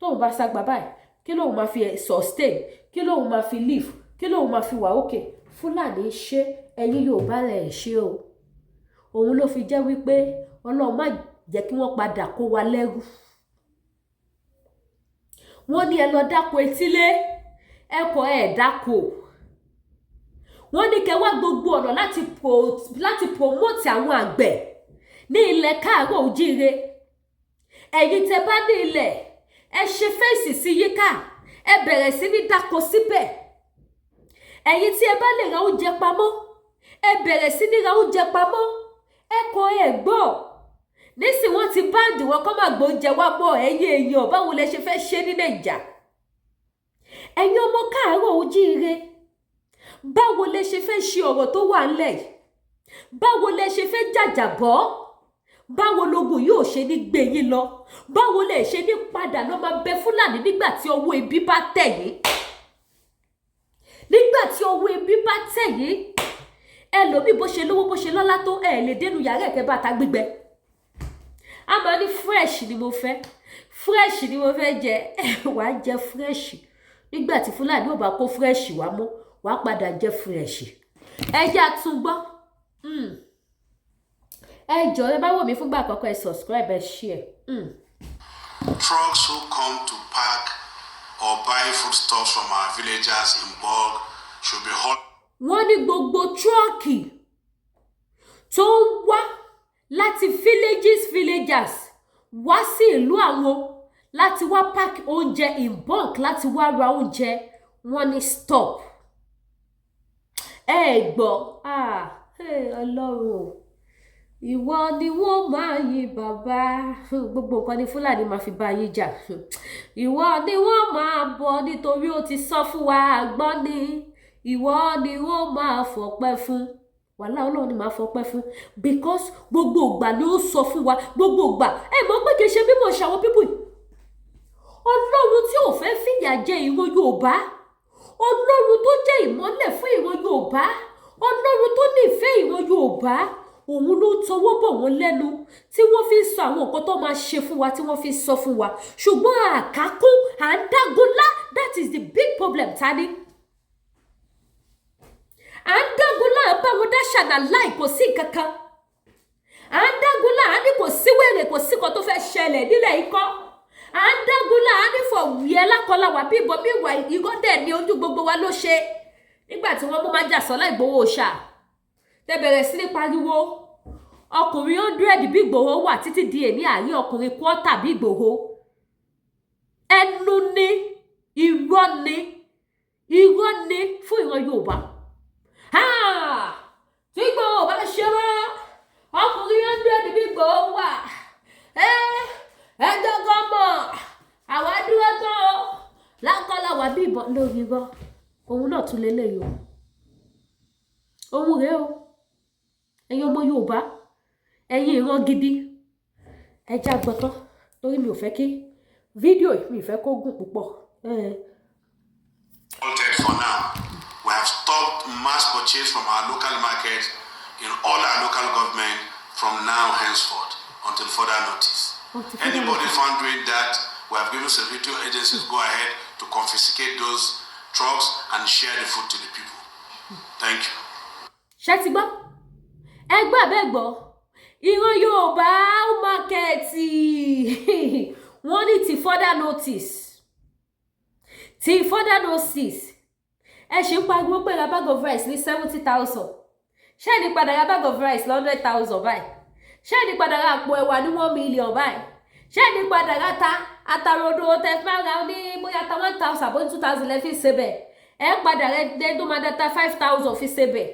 Speaker 1: tóun bá ságbá báyìí, kí lóun máa fi sustain? Kí lóun máa fi live? Kí lóun máa fi wà òkè? Fúlàní ṣe. Ẹ̀yin Yorùbá rẹ̀ ṣe o. Òun ló fi jẹ́ wípé Ọlọ́run má jẹ́ kí wọ́n padà kó wa lẹ́rú. Wọ́n ní ẹ lọ dáko etílé, ẹ kọ̀, ẹ dáko. Wọ́n ní kẹ́ wá gbogbo ọ̀nà láti promote àwọn àgbẹ̀ ní ilẹ̀ káàárọ̀ òjíire. Ẹ̀yin tẹ́ bá ní ilẹ̀, ẹ ṣe fence sí yíká, ẹ bẹ̀rẹ̀ sí ní dáko síbẹ̀. Ẹ̀yin tí ẹ bá lè ra oúnjẹ pamọ́, ẹ bẹ̀rẹ̀ sí ní ra oúnjẹ pamọ́. Ẹ kọ, ẹ gbọ́. Nísìnyí wọ́n ti ban wọn kọ́ máa gbóúnjẹ wá mọ́. Ẹ̀yin èèyàn, báwo lẹ ṣe fẹ́ ṣe ní Nàìjà? Ẹ̀yin ọmọ káàárọ̀ ojíire, báwo lẹ ṣe fẹ́ ṣe ọ̀rọ̀ tó wà ńlẹ̀ yìí? Báwo lẹ ṣe fẹ́ jàjàbọ́? Báwo logun yóò ṣe ní gbé yín lọ? Báwo lẹ ṣe ní padà lọ máa bẹ Fúlàní nígbà tí ọwọ́ ebi bá tẹ̀ yín? Nígbà tí ọwọ́ ebi bá tẹ̀ yín, ẹlòmíì, bó ṣe lówó, bó ṣe lọ́lá tó, ẹ̀ lè dénú yàrá ẹ̀kẹ́ bàtà gbígbẹ. A máa ní fresh ni mo fẹ́, fresh ni mo fẹ́ jẹ. Wàá jẹ fresh nígbà tí Fúlàní ò bá kó fresh wá mọ́, wàá padà jẹ fresh. Ẹ jẹ́ àtúngbọ́. Ẹ jọ̀ọ́, ẹ bá wò mí fúngbà àkọ́kọ́, ẹ subscribe, ẹ share.
Speaker 2: Trucks who come to pack or buy foodstuffs from our villagers in bulk should be halted.
Speaker 1: Wọ́n ní gbogbo truck tó ń wá láti villages, villagers wá sí ìlú àwọn láti wá pack oúnjẹ in bulk, láti wá ra oúnjẹ, wọ́n ní stop. Ẹ gbọ́. Ah, hey, Ọlọ́run o, ìwọ ni wọ́n máa yin bàbá. Gbogbo nǹkan ni Fúlàní máa fi bá yín jà. Ìwọ ni wọ́n máa bọ̀ nítorí ó ti sọ fún wa gbọ́ ni. Ìwọ ni wọ́n máa fọpẹ́ fún. Wàhálà, Ọlọ́run ni màá fọpẹ́ fún, because gbogbo ìgbà ni ó sọ fún wa, gbogbo ìgbà. Ẹ mọ̀ pé kì í ṣe mímọ̀ ṣe àwọn people. Ọlọ́run tí ò fẹ́ fìyà jẹ ìran Yorùbá, Ọlọ́run tó jẹ́ ìmọ́lẹ̀ fún ìran Yorùbá, Ọlọ́run tó nífẹ̀ẹ́ ìran Yorùbá, òun ló tọwọ́ bọ̀ wọ́n lẹ́nu tí wọ́n fi ń sọ àwọn nǹkan tó máa ṣe fún wa, tí wọ́n fi ń sọ fún wa, ṣùgbọ́n àkákún à ń dágunlá. That is the big problem. Ta ni à ń dágunlá, à ń bá wọn dá ṣànà láì kò sí nǹkan kan. À ń dágunlá, à ní kò sí wèrè, kò sí kan tó fẹ́ ṣẹlẹ̀ nílẹ̀ ikọ́. À ń dágunlá, à ní fọ̀ wíẹ́ lákọlá wà bí ìbọn mi wà. Irọ́ dẹ̀ ní ojú gbogbo wa ló ṣe nígbà tí wọ́n mú Májàsọ́lá Ìgbòho ṣá, tẹ bẹ̀rẹ̀ sí ní pariwo ọkùnrin 100 bí Ìgbòho wà títí di èní. Àárín ọkùnrin quarter bí Ìgbòho, ẹnu ni, irọ́ ni, irọ́ ni fún ìran Yorùbá. Tí Ìgbòho bá ṣe mọ́, ọkùnrin 100 bí Ìgbòho wà. Ẹ gángan mọ̀ àwa dúró tán o, lákọ́lá wà bí ìbọn lórí irọ́. Òun náà tún lélẹ́yìí o, òun rèé o. Ẹ̀yin ọmọ Yorùbá, ẹ̀yin ìran gidi, ẹ já gbọ́tán torí mi ò fẹ́ kí fídíò yìí, mi ò fẹ́ kó gùn púpọ̀.
Speaker 2: Halted for now. We have stopped mass purchase from our local market in all our local government from now henceforth until further notice.
Speaker 1: Until further
Speaker 2: Anybody
Speaker 1: notice.
Speaker 2: Found doing that, we have given security agencies go ahead to confiscate those trucks and share the food to the people. Thank you.
Speaker 1: Ṣé ti gbọ́? Ẹ gbọ́ àbẹ́ gbọ́? Ìran Yorùbá market, Wọ́n ní till further notice, till further notice. Ẹ ṣe ń pariwo pé ra bag of rice ní 70,000. Ṣé ẹ ní padà ra bag of rice ní 100,000 báyìí? Ṣé ẹ ní padà ra àpò ẹ̀wà ní 1 million báyìí? Ṣé ẹ ní padà ra ta atarodo tẹ fẹ́ ra ní bóyá ta 1,000 àbó 2,000 lẹ́ fi ṣe bẹ̀? Ẹ padà rẹ dé tó máa data 5,000 fi ṣe bẹ̀.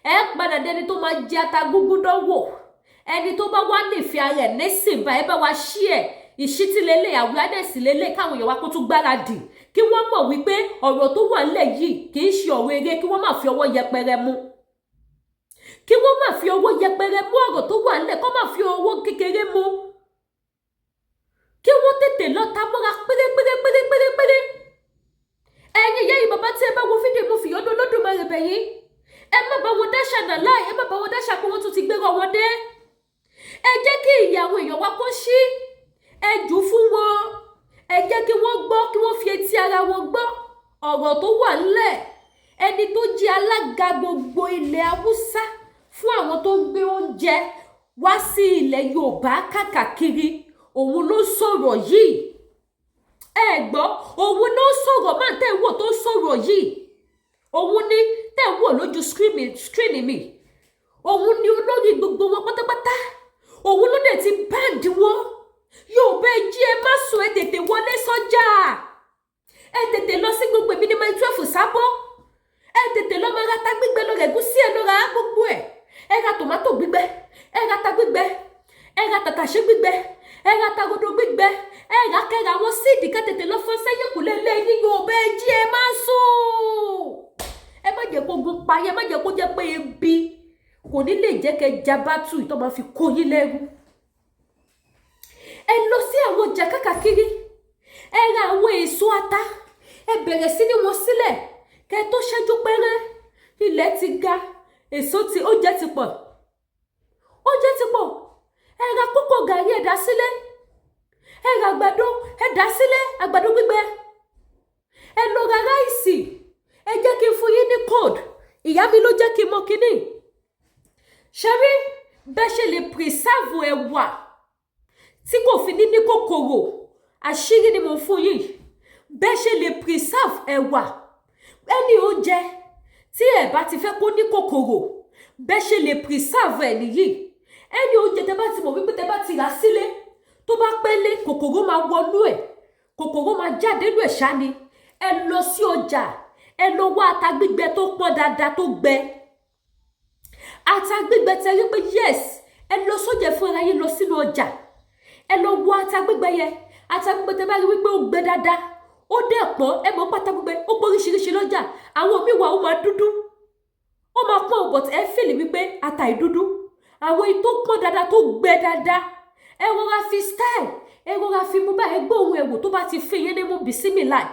Speaker 1: Ẹ padà dẹni tó máa jẹ ata gúngún dánwò. Ẹni tó bá wá nífẹ̀ẹ́ ara ẹ̀ nísìn bá ẹ bá wa ṣí ẹ̀ ìṣítí lélẹ̀, awareness lélẹ̀, káwọn èèyàn wa kó tún gbáradì, kí wọ́n mọ̀ wípé ọ̀rọ̀ tó wà nílẹ̀ yìí kì í ṣe ọ̀rọ̀ eré, kí wọ́n má fi ọwọ́ yẹpẹrẹ mú, kí wọ́n má fi ọwọ́ yẹpẹrẹ mú ọ̀rọ̀ tó wà nílẹ̀, kó má fi ọwọ́ kékeré mú, kí wọ́n tètè lọ ta mọ́ra pérépéré pérépéré péré. Ẹ̀yin ìyá yìí, bàbá tí ẹ bá wo fídíò, mo fìyọ́nú Olódùmarè bẹ̀ yín, ẹ má bá wọn dáṣà náà láì, ẹ má bá wọn dáṣà pé wọ́n tún ti gbérò wọn dé. Ẹ jẹ́ kí ìyàwó èèyàn wa kó ṣí ẹ jù fún wọn. Ẹ jẹ́ kí wọ́n gbọ́, kí wọ́n fi etí ara wọn gbọ́ ọ̀rọ̀ tó wà ńlẹ̀. Ẹni tó jẹ́ alága gbogbo ilẹ̀ Haúsá fún àwọn tó ń gbé oúnjẹ wá sí ilẹ̀ Yorùbá káàkiri, òun ló sọ̀rọ̀ yìí. Ẹ gbọ́, òun ló sọ̀rọ̀ máa tẹ̀ wò tó sọ̀rọ̀ yìí. Òun ni tẹ̀ wò lójú screen mi. Òun ni olórí gbogbo wọn pátápátá. Òun ló dẹ̀ ti ban wọn. Yóò bẹ́ẹ̀ jí, ẹ má sùn, ẹ tètè wọlé sọ́jà, ẹ tètè lọ sí gbogbo èmi ní Mile 12 sábọ́. Ẹ tètè lọ máa ra ata gbígbẹ, lọ rẹ̀ gúsí, ẹ lọ ra gbogbo ẹ̀. Ẹ ra tòmátò gbígbẹ, ẹ ra ata gbígbẹ, ẹ ra tàtàṣé gbígbẹ, ẹ ra tagodo gbígbẹ, ẹ rà kẹra àwọn seed, ká tètè lọ fún sẹ́yìn kùlé lẹ́yìn. Yóò bẹ́ẹ̀ jí, ẹ má sùn. Ẹ má jẹ́ kó gun pa yẹn, ẹ má jẹ́ kó jẹ́ pé ebi kò ní lè jẹ́ kẹ́ jabátù tó máa fi kó yín lẹ́rú. Ẹ lọ sí àwọn ọjà káàkiri, ẹ ra àwọn èso ata, ẹ bẹ̀rẹ̀ sí ní wọn sílẹ̀. Kẹ́ tó ṣẹ́jú pẹ́rẹ́, ilẹ̀ ti ga, èso ti, oúnjẹ ti pọ̀, oúnjẹ ti pọ̀. Ẹ ra kókò gàrí, ẹ dà sílẹ̀. Ẹ ra àgbàdo, ẹ dà sílẹ̀, àgbàdo gbígbẹ. Ẹ lọ ra rice. Ẹ jẹ́ kí n fún yín ní code. Ìyá mi ló jẹ́ kí n mọ kínní ṣẹ́rí bẹ́ẹ̀ ṣe lè preserve ẹ̀wà tí kò fi ní ní kòkòrò. Àṣírí ni mo fún yín. Bẹ́ẹ̀ ṣe lè preserve ẹ̀wà, ẹni oúnjẹ tí ẹ bá ti fẹ́ kó ní kòkòrò, bẹ́ẹ̀ ṣe lè preserve ẹ̀ nìyí. Ẹni oúnjẹ tẹ bá ti mọ̀ wípé tẹ bá ti rà sílé, tó bá pẹ́ lé, kòkòrò máa wọnú ẹ̀, kòkòrò máa jáde nínú ẹ̀ ṣá ni. Ẹ lọ sí ọjà, ẹ lọ wá ata gbígbẹ tó pọ́n dáadáa, tó gbẹ, ata gbígbẹ tẹ rí pé yes. Ẹ lọ sójà fúnra yín, lọ sínú ọjà, ẹ lọ wọ ata gbígbẹ yẹn. Ata gbígbẹ tẹ bá rí wípé ó gbẹ dáadáa, ó dẹ̀ pọ́n. Ẹ mọ̀ pátá gbígbẹ ó pọ̀ oríṣiríṣi lọ́jà. Àwọn míì wà, ó máa dúdú, ó máa pọ́n, but ẹ feel wípé ata ìdúdú. Àwọn èyí tó pọ́n dáadáa, tó gbẹ dáadáa, ẹ rọra fi style, ẹ rọra fi mú báyìí, gbóhùn ẹ̀wò. Tó bá ti fi yín ní mú, bísímìláì.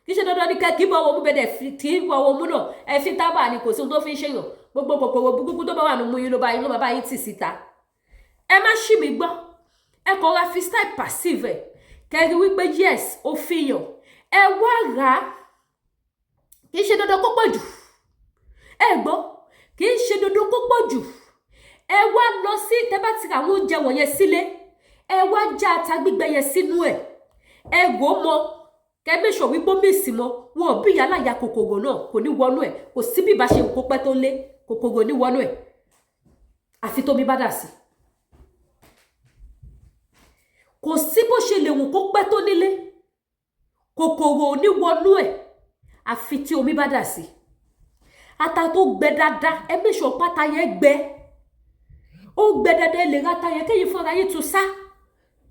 Speaker 1: Kì í ṣe dandan ní kẹ́ kí bọ̀ wọ́n mú bẹ́ẹ̀ kí bọ̀ wọ́n mú náà. Ẹ fi tábà ni, kò sí ohun tó fi ń ṣèyàn. Gbogbo kòkòrò burúkú tó bá wà nínú yín ló bá yín, ló máa bá yín tì síta. Ẹ má ṣì mí gbọ́. Ẹ kàn ra fi style perceive ẹ, kẹrí wípé yes, ó fi yàn. Ẹ wá rà á. Kì í ṣe dandan kó pọ̀ jù. Ẹ gbọ́, kì í ṣe dandan kó pọ̀ jù. Ẹ wá lọ sí, tẹ bá ti ra àwọn oúnjẹ wọ̀nyẹn sílé, ẹ wá já ata gbígbẹ yẹn sínú ẹ. Ẹ rò ó mọ, kẹ make sure wípé ó mix mọ́ wọn. Ò bí ìyá láyà kòkòrò náà kò ní wọnú ẹ. Kò sí bí ìbá ṣe kó pẹ́ tó lé, kòkòrò ní wọnú ẹ, àfi tómi bá dà sí. Kò sí bó ṣe lè wù kó pẹ́ tó nílé, kòkòrò ò ní wọnú ẹ̀, àfi tí omi bá dà sí. Ata tó gbẹ dáadáa, ẹ make sure pátá yẹn gbẹ, ó gbẹ dáadáa. Ẹ lè ra ata yẹn, kéyìn fúnra yín tún sá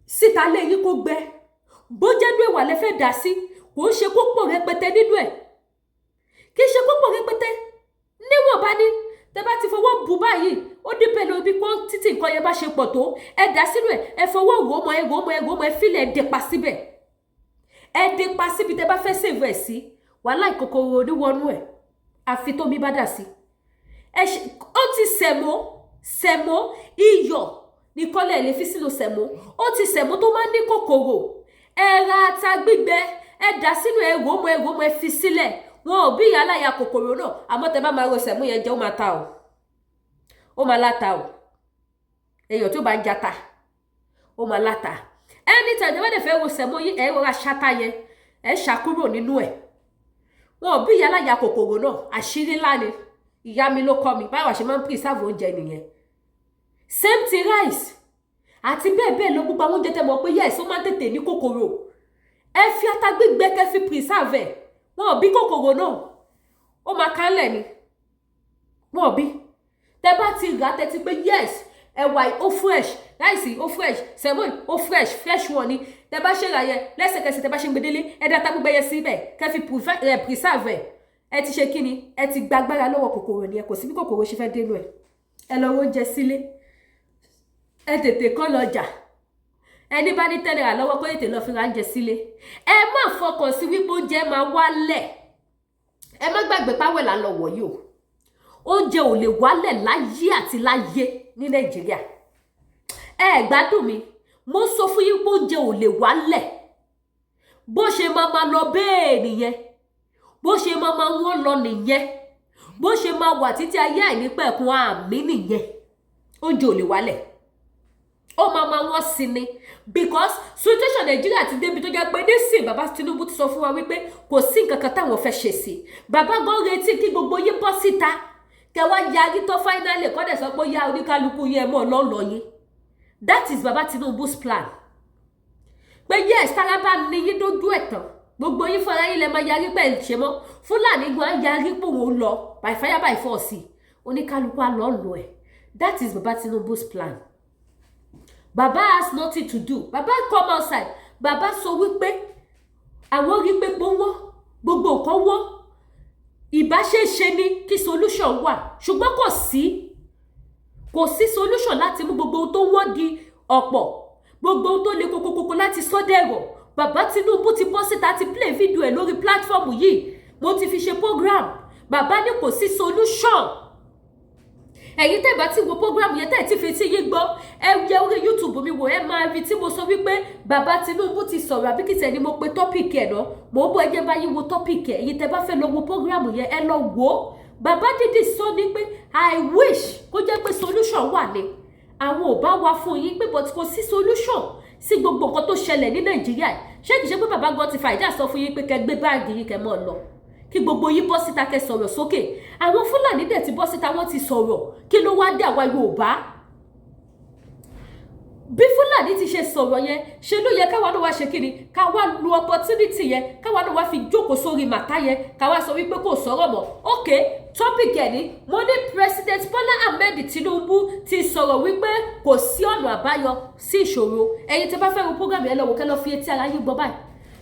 Speaker 1: síta lé yín kó gbẹ. Bó jẹ́ inú ẹ̀wà lẹ fẹ́ dà sí, kò ń ṣe kó pọ̀ rẹpẹtẹ nínú ẹ̀, kì í ṣe kó pọ̀ rẹpẹtẹ, níwọ̀nba ní. Tẹ bá ti fọwọ́ bù báyìí, ó dípẹ́ lórí bí quantity nǹkan yẹn bá ṣe pọ̀ tó. Ẹ dà sínú ẹ̀, ẹ fọwọ́ rò ó mọ́, ẹ rò ó mọ́, ẹ rò ó mọ́, ẹ fílẹ̀, ẹ dé pa síbẹ̀, ẹ dé pa síbi tẹ bá fẹ́ save ẹ̀ sí. Wàhálà, ìkòkòrò oníwọnú ẹ̀, àfi tómi bá dà sí. Ẹ ṣe ó ti sẹ̀mó, sẹ̀mó iyọ̀ nìkan lẹ̀ lè fi sínú sẹ̀mó. Ó ti sẹ̀mó tó máa ń ní kòkòrò. Ẹ ra ata gbígbẹ, ẹ dà sínú, ẹ rò ó mọ́, ẹ rò ó mọ́, ẹ fi sílẹ̀. Wọn ò bí ìyá aláya kòkòrò náà. Àmọ́ tẹ bá máa ro sẹ̀mó yẹn jẹ́, ó máa ta o, ó máa láta o. Èèyàn tó bá ń jata, ó máa láta. Anytime tẹ́ bá dẹ̀ fẹ́ wo semo yín, ẹ rọra ṣáta yẹn, ẹ ṣàkúrò nínú ẹ̀. Wọn ò bí ìyá láyà kòkòrò náà. Àṣírí ńlá ni, ìyá mi ló kọ́ mi báwa ṣe máa ń preserve oúnjẹ nìyẹn. Same thing rice àti bẹ́ẹ̀ bẹ́ẹ̀ lọ. Gbogbo àwọn oúnjẹ tẹ́ mọ̀ pé yes, ó máa ń tètè ní kòkòrò, ẹ fi ata gbígbẹ kẹ́ fi preserve ẹ̀. Wọn ò bí kòkòrò náà, ó máa kálẹ̀ ni. Wọn ò bí. Tẹ́ bá ti rà, tẹ́ ti pé yes, ẹ̀wà ó fresh, rice ó fresh, semo ó fresh, fresh one ni. Tẹ́ bá ṣe rà yẹn, lẹ́sẹ̀kẹsẹ̀ tẹ́ bá ṣe ń gbedele, ẹ dá ata gbígbẹ yẹn síbẹ̀ kẹ́ fi preserve ẹ̀. Ẹ ti ṣe kí ni? Ẹ ti gbàgbára lọ́wọ́ kòkòrò nìyẹn. Kò sí bí kòkòrò ṣe fẹ́ dénú ẹ̀. Ẹ lọ oúnjẹ sílé, ẹ tètè kọ́ lọ́jà. Ẹni bá ní 10 naira lọ́wọ́, kó tètè lọ fi ra oúnjẹ sílé. Ẹ má fọkàn sí wípé oúnjẹ máa wálẹ̀. Ẹ má gbàgbé páwẹ̀ là ń lọ wọ̀ yìí o. Oúnjẹ ò lè wálẹ̀ láyé àti láyé ní Nàìjíríà. Ẹ gbádùn mi, mo sọ fún yín pé oúnjẹ ò lè wálẹ̀. Bó ṣe máa máa lọ bẹ́ẹ̀ nìyẹn, bó ṣe máa máa wọ́n lọ nìyẹn, bó ṣe máa wà títí ayé àìnípẹ̀kun, àmì nìyẹn. Oúnjẹ ò lè wálẹ̀, ó máa máa wọ́n sí ni, because situation Nàìjíríà ti débi tó jẹ́ pé nísìn, bàbá Tinubu ti sọ fún wa wípé kò sí nǹkan kan táwọn fẹ́ ṣe sí. Bàbá gan retí kí gbogbo yín bọ́ síta, kẹ wá yarí tó finally kọ́ dẹ̀ sọ pé ó yá, oníkálukú yẹn mọ̀ lọ́lọ́ yín. That is bàbá Tinubu's plan, pé yes, tára bá ní yín dójú ẹ̀ tán, gbogbo yín fúnra yín lẹ máa yarí pé ẹ̀ ṣe mọ́. Fúlàní gan á yarí pé òun lọ by fire by force, oníkálukú á lọ́ọ́ lọ ẹ̀. That is bàbá Tinubu's plan. Bàbá has nothing to do. Bàbá come outside, bàbá sọ wípé àwọn rí pé gbówó, gbogbo nǹkan wọ́n. Ìbáṣeṣe ni kí solution wà, ṣùgbọ́n kò sí, kò sí solution láti mú gbogbo ohun tó wọ́n di ọ̀pọ̀, gbogbo ohun tó le kokokoko láti sọ́dẹ̀rọ̀. Bàbá Tinubu ti bọ́ síta, ti play video ẹ̀ lórí platform yìí, mo ti fi ṣe program. Bàbá ní kò sí solution. Ẹ̀yin tẹ́ bá ti wo program yẹn, tẹ́ ti fi tí yín gbọ́, ẹ yẹ orí YouTube mi wò, ẹ máa rí tí mo sọ wípé bàbá Tinubu ti sọ̀rọ̀. Àbí kìtẹ̀ ni mo pe topic ẹ̀ náà? Mò ń bọ̀, ẹ jẹ́ bá yín wo topic ẹ̀. Ẹ̀yin tẹ́ bá fẹ́ lọ wo program yẹn, ẹ lọ wò ó. Bàbá dídì sọ ní pé I wish kó jẹ́ pé solution wà ní, àwọn ò bá wá fún yín pé, but kò sí solution sí gbogbo nǹkan tó ṣẹlẹ̀ ní Nàìjíríà. Ṣé kìí ṣe pé bàbá gan ti fàìjà sọ fún yín pé kẹ́ gbé báàgì yín, kẹ́ mọ́ ọ lọ, kí gbogbo yín bọ́ síta, kẹ́ sọ̀rọ̀ sókè? Àwọn Fúlàní dẹ̀ ti bọ́ síta, wọ́n ti sọ̀rọ̀. Kí ló wá dé àwa Yorùbá? Bí Fúlàní ti ṣe sọ̀rọ̀ yẹn, ṣe ló yẹ káwa náà wá ṣe kíni? Ká wá lu opportunity yẹn, káwa náà wá fi jókòó sórí matter yẹn, káwa sọ wípé kò sọ̀rọ̀ mọ́. Ok, topic ẹ̀ ní mo ní President Bola Ahmed Tinubu ti sọ̀rọ̀ wípé kò sí ọ̀nà àbáyọ sí ìṣòro. Ẹ̀yin tí bá fẹ́ wo program yẹn, lọ wò, kẹ́ lọ fi etí ara yín gbọ́ báyìí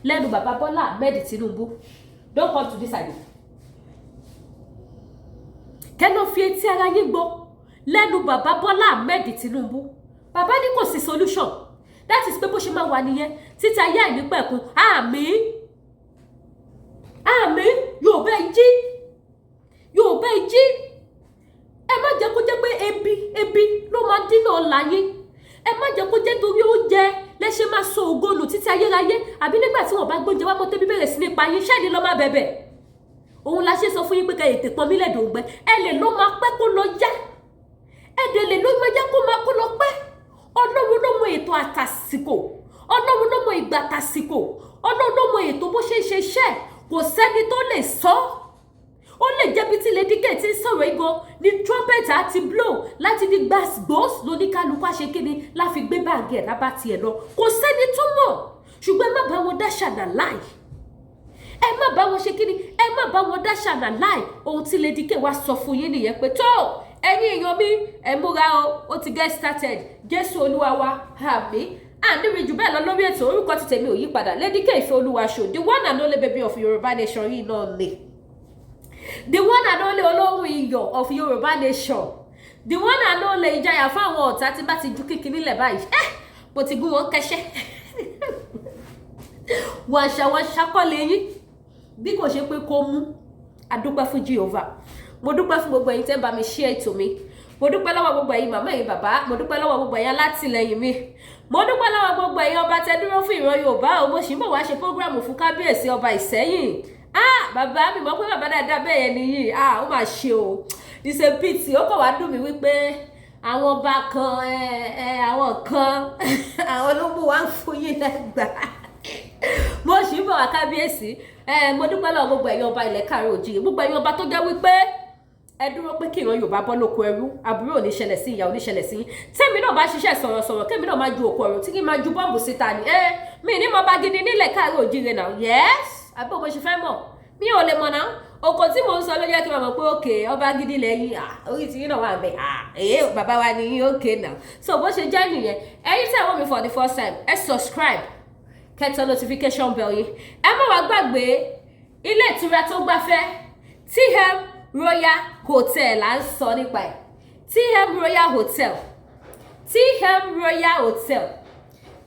Speaker 1: lẹ́nu bàbá Bola Ahmed Tinubu. Don't come to this side. Kẹ́ lọ fi etí ara yín gbọ́ lẹ́nu bàbá Bọ́lá Ahmed Tinubu. Bàbá ní kò sí solution. That is pé bó ṣe máa wà nìyẹn títí ayé àìnípẹ̀kun. Àmín, àmín. Yorùbá, ẹ jí. Yorùbá, ẹ jí. Ẹ má jẹ́ kó jẹ́ pé ebi, ebi ló máa dínà ọ̀la yín. Ẹ má jẹ́ kó jẹ́ torí oúnjẹ lẹ́ṣẹ̀ máa sọ ògo nù títí ayérayé. Àbí nígbà tí wọ́n bá gbóúnjẹ wá mọ́, tẹ́bí bẹ̀rẹ̀ sí ní pa yín, ṣẹ́ni lọ́ máa bẹ̀bẹ̀? Òun la ṣe sọ fún yín pé ká ètè pọn mílẹ̀ dòǹgbẹ. Ẹ lè ló máa pẹ́ kó lọ yá, ẹ dẹ̀ lè ló máa yá kó máa kó lọ pẹ́. Ọlọ́run ló mọ ètò àtàsìkò, Ọlọ́run ló mọ ìgbà àtàsìkò, Ọlọ́run ló mọ ètò bó ṣe ń ṣe iṣẹ́. Kò sẹ́ni tó lè sọ. Ó lè jẹ́bi tí Lady K ti ń sọ̀rọ̀ igan ní trumpet àti blow láti ní gbàgbós lóníkálukú àṣekínni láfi gbé báàgì ẹ̀ lábá tiẹ̀ lọ. Kò sẹ́ni tó mọ̀, ṣùgbọ́n ẹ má bá wọn dáṣà náà láì, ẹ má bá wọn ṣe kíni, ẹ má bá wọn dáṣà náà láì. Ohun tí Lady K wá sọ fún yín nìyẹn pé tó, ẹ̀yin èèyàn mi, ẹ múra o, ó ti get started. Jésù Olúwa wa, àmín. Àníri jù bẹ́ẹ̀ lọ lórí ètò. Orúkọ ti tèmi ò yí padà, Lady K Ìfẹ́ Olúwa show, the one and only baby of Yorùbá nation yìí náà ni, the one and only olóhùn iyọ̀ of Yorùbá nation, the one and only ìjayà fún àwọn ọ̀tá. Tí bá ti ju kíkiní lẹ̀ báyìí, ẹ́ mo ti gún wọn kẹ́sẹ́. Wàṣà wàṣà kọ́ lẹ́yìn bí kò ṣe pé kó mú. Adúpẹ́ fún Jehovah. Mo dúpẹ́ fún gbogbo ẹ̀yin tẹ́ ń bá mi share ètò mi. Mo dúpẹ́ lọ́wọ́ gbogbo ẹ̀yin màmá, ẹ̀yin bàbá. Mo dúpẹ́ lọ́wọ́ gbogbo ẹ̀yin alátìlẹyìn mi. Mo dúpẹ́ lọ́wọ́ gbogbo ẹ̀yin ọba tẹ́ dúró fún ìran Yorùbá o. Mo sì ń bọ̀ wá ṣe program fún kábíyèsí ọba Ìsẹ́yìn. Ah, bàbá mi, mọ̀ pé bàbá dáadáa bẹ́ẹ̀ yẹn nìyí. Ah, ó mà ṣe o, it's a pity. Ó kàn wá dùn mí wípé Àwọn ọba kan, ẹ ẹ àwọn kan, àwọn ló mú wa ń fún yín lẹ́gbàá. Mo sì ń bọ̀ wá, kábíyèsí. Ẹ mo dúpẹ́ lọ́wọ́ gbogbo ẹ̀yin ọba ilẹ̀ káàárọ̀ òjìrì, gbogbo ẹ̀yin ọba tó jẹ́ wípé ẹ dúró pé kí ìran Yorùbá bọ́ lóko ẹrú. Àbúrò ò ní ṣẹlẹ̀ sí, ìyá ò ní ṣẹlẹ̀ sí. Tẹ́mi náà bá ṣiṣẹ́ sọ̀rọ̀sọ̀rọ̀, kémi náà máa ju òkú ọ̀rọ̀ tí kì í máa ju bọ́ǹbù síta ni. Ẹ mi ní mo bá gidi nílẹ̀ káàárọ̀ òjìrì náà. Yes, àbí mo ṣe fẹ́ mọ̀? Mi ò lè mọ̀ náà. Oko tí mò ń sọ ló jẹ́ kí n mọ̀ pé òkè ọba gidi lẹ́yìn orí tí yín náà wà bẹ́ẹ̀. Èyí bàbá wa ni yín, òkè náà. So bó ṣe jẹ́ nìyẹn. Ẹ̀yin tí àwọn mi for the first time, ẹ subscribe, kẹ́ tẹ notification bell yín. Ẹ má wàá gbàgbé ilé ìtura tó gbafẹ́, TM Royal Hotel là ń sọ nípa ẹ̀. TM Royal Hotel, TM Royal Hotel,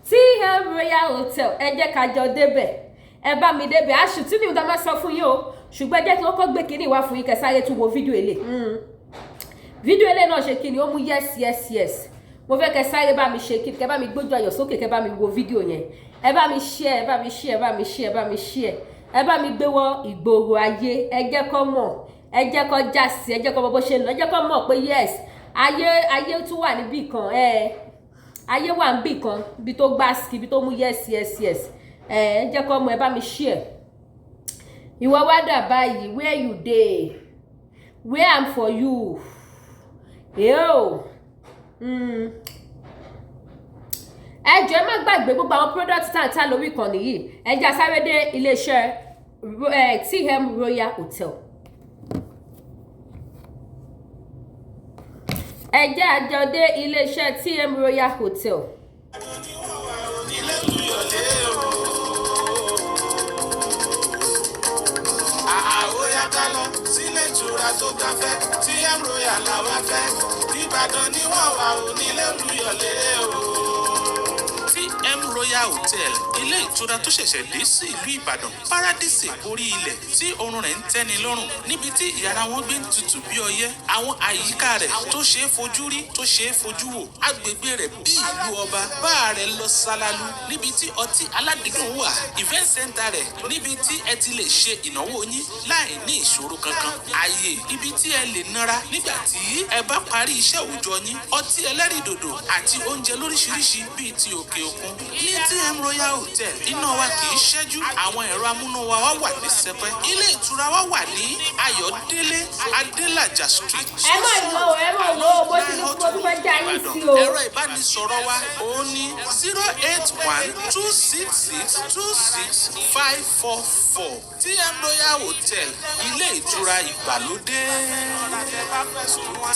Speaker 1: TM Royal Hotel. Ẹ jẹ́ ká jọ débẹ̀, ẹ bá mi débẹ̀. Aṣù tí mi ò dá máa sọ fún yín o, ṣùgbọ́n ẹ jẹ́ kí wọ́n kọ́ gbé kínní wá fún yín, kẹ́ sáré tún wo fídíò èlé. Fídíò èlé náà ṣe kínní, ó mú yes. Mo fẹ́ kẹ́ sáré bá mi ṣe kí kẹ́ bá mi gbójú ayọ̀ sókè, kẹ́ bá mi wo fídíò yẹn. Ẹ bá mi share, ẹ bá mi share, ẹ bá mi share, ẹ bá mi share, ẹ bá mi gbé wọ ìgboro ayé. Ẹ jẹ́ kó mọ̀, ẹ jẹ́ kó já sí, ẹ jẹ́ kó mọ̀ bó ṣe ń lọ, ẹ jẹ́ kó mọ̀ pé yes, ayé, ayé tún wà níbì kan. Ẹ ayé wà níbì kan, ibi tó gbá sí, ibi tó mú yes. Ẹ jẹ́ kó mọ̀, ẹ bá mi share. Ìwọ wá dà báyìí, where you dey? Where am for you? Yo. Ẹ jọ̀ọ́, ẹ má gbàgbé gbogbo àwọn product tá à ń tà lórí ìkànnì yìí. Ẹ jẹ́ a sáré dé iléeṣẹ́ TM Royal Hotel. Ẹ jẹ́ a jọ dé iléeṣẹ́ TM Royal Hotel.
Speaker 3: Nílé Olúyọ̀lé o. Àwòyá ká lọ sílé ìtura tó gbafẹ́, TM Royal làwa fẹ́. Ìbàdàn ni wọ́n wà ó, nílé Olúyọ̀lé o.
Speaker 4: TM Royal Hotel, ilé ìtura tó ṣẹ̀ṣẹ̀ dé sí ìlú Ìbàdàn, paradísè orí ilẹ̀ tí oorun rẹ̀ ń tẹ́ni lọ́rùn, níbi tí ìyàrá wọn gbé ń tutù bí ọyẹ́, àwọn àyíká rẹ̀ tó ṣe é fojú rí, tó ṣe é fojú wò, agbègbè rẹ̀ bí ìlú ọba, báà rẹ̀ lọ sálálú, níbi tí ọtí aládìídùn wà, event center rẹ̀ níbi tí ẹ ti lè ṣe ìnáwó yín láì ní ìṣòro kankan, ààyè ibi tí ẹ lè nara nígbà tí ẹ bá parí iṣẹ́ òòjọ́ yín, ọtí ẹlẹ́rìndòdò àti oúnjẹ lóríṣiríṣi bíi ti òkè òkun. Ní TM Royal Hotel, iná wa kì í ṣẹ́jú, àwọn ẹ̀rọ amúnáwá wa wà ní sẹpẹ́. Ilé ìtura wa wà ní Ayọ̀délé Adélájà Street.
Speaker 1: Ẹ má lọ o, ẹ má lọ o, mo ti ní mo tún fẹ́ já yín sí o.
Speaker 4: Ẹ̀rọ ìbánisọ̀rọ̀ wa òun ní 08126626544. TM Royal Hotel, ilé ìtura ìgbàlódé.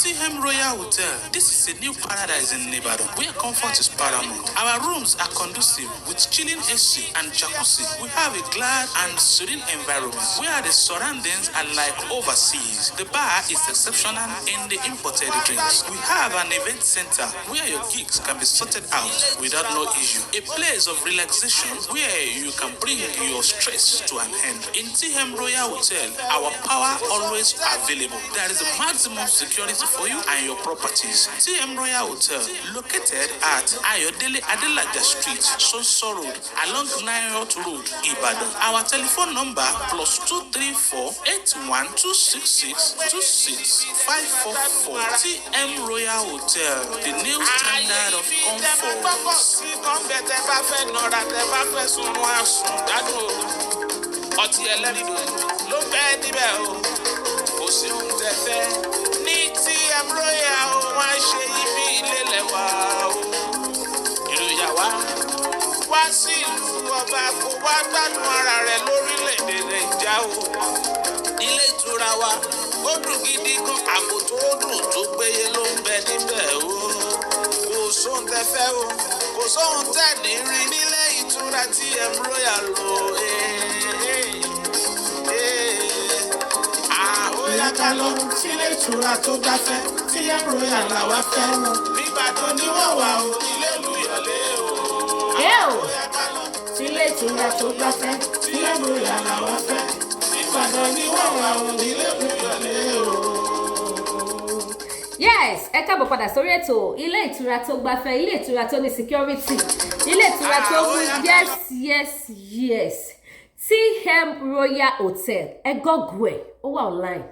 Speaker 4: TM Royal Hotel. This is a new paradise in Ibadan where comfort is paramount. Our rooms are conducive with chilling AC and jacuzzi. We have a glad and serene environment where the surroundings are like overseas. The bar is exceptional in the imported drinks. We have an event center where your gigs can be sorted out without no issue. A place of relaxation where you can bring your stress to an end. In TM Royal Hotel, our power always available. There is a maximum security for you and your properties. TM Royal Hotel, located at Ayodele Adelaja Street, Sonso Road, along Nayot Road, Ibadan. Our telephone number +2348126626544. TM Royal Hotel, the new standard of
Speaker 3: Ibi tẹ́ máa gbọ́kọ̀
Speaker 4: comfort.
Speaker 3: Sí kan bẹ́ẹ̀, tẹ́ bá fẹ́ nọra, tẹ́ bá fẹ́ sunrun àsùn gbádùn o. Ọtí ẹlẹ́rìndòdò ló ń bẹ níbẹ̀ o. Kò sí ohun tẹ́ fẹ́ ní TM Royal o, wọ́n á ṣe ibi ilé lẹ́wà o. Ìròyà wá wá sí ìlú ọba, kó wá gbádùn ara rẹ̀ lórílẹ̀‐èdè Nàìjà o. Ilé ìtura wa ó dùn gidi gan, ààbò tó dùn tó péye ló ń bẹ níbẹ̀ o. Kò sóhun tẹ́ fẹ́ o, kò sóhun tẹ́ ní rí nílé ìtura TM Royal o. Àhóyá ká lọ sílé ìtura tó gbafẹ́, TM Royal làwa fẹ́. Nígbàdàn ni wọ́n wà o, ilé Olúyọ̀lé o.
Speaker 1: Ẹ o.
Speaker 3: Àhóyá ká lọ
Speaker 1: Sílé ìtura tó gbafẹ́.
Speaker 3: TM Royal làwa fẹ́. Nígbàdàn ni wọ́n wà o, ilé Olúyọ̀lé o.
Speaker 1: Yes, ẹ káàbọ̀ padà sórí ètò. Ilé ìtura tó gbafẹ́, ilé ìtura tó ní security, ilé ìtura tó mú yes, TM Royal Hotel. Ẹ google ẹ̀, ó wà online.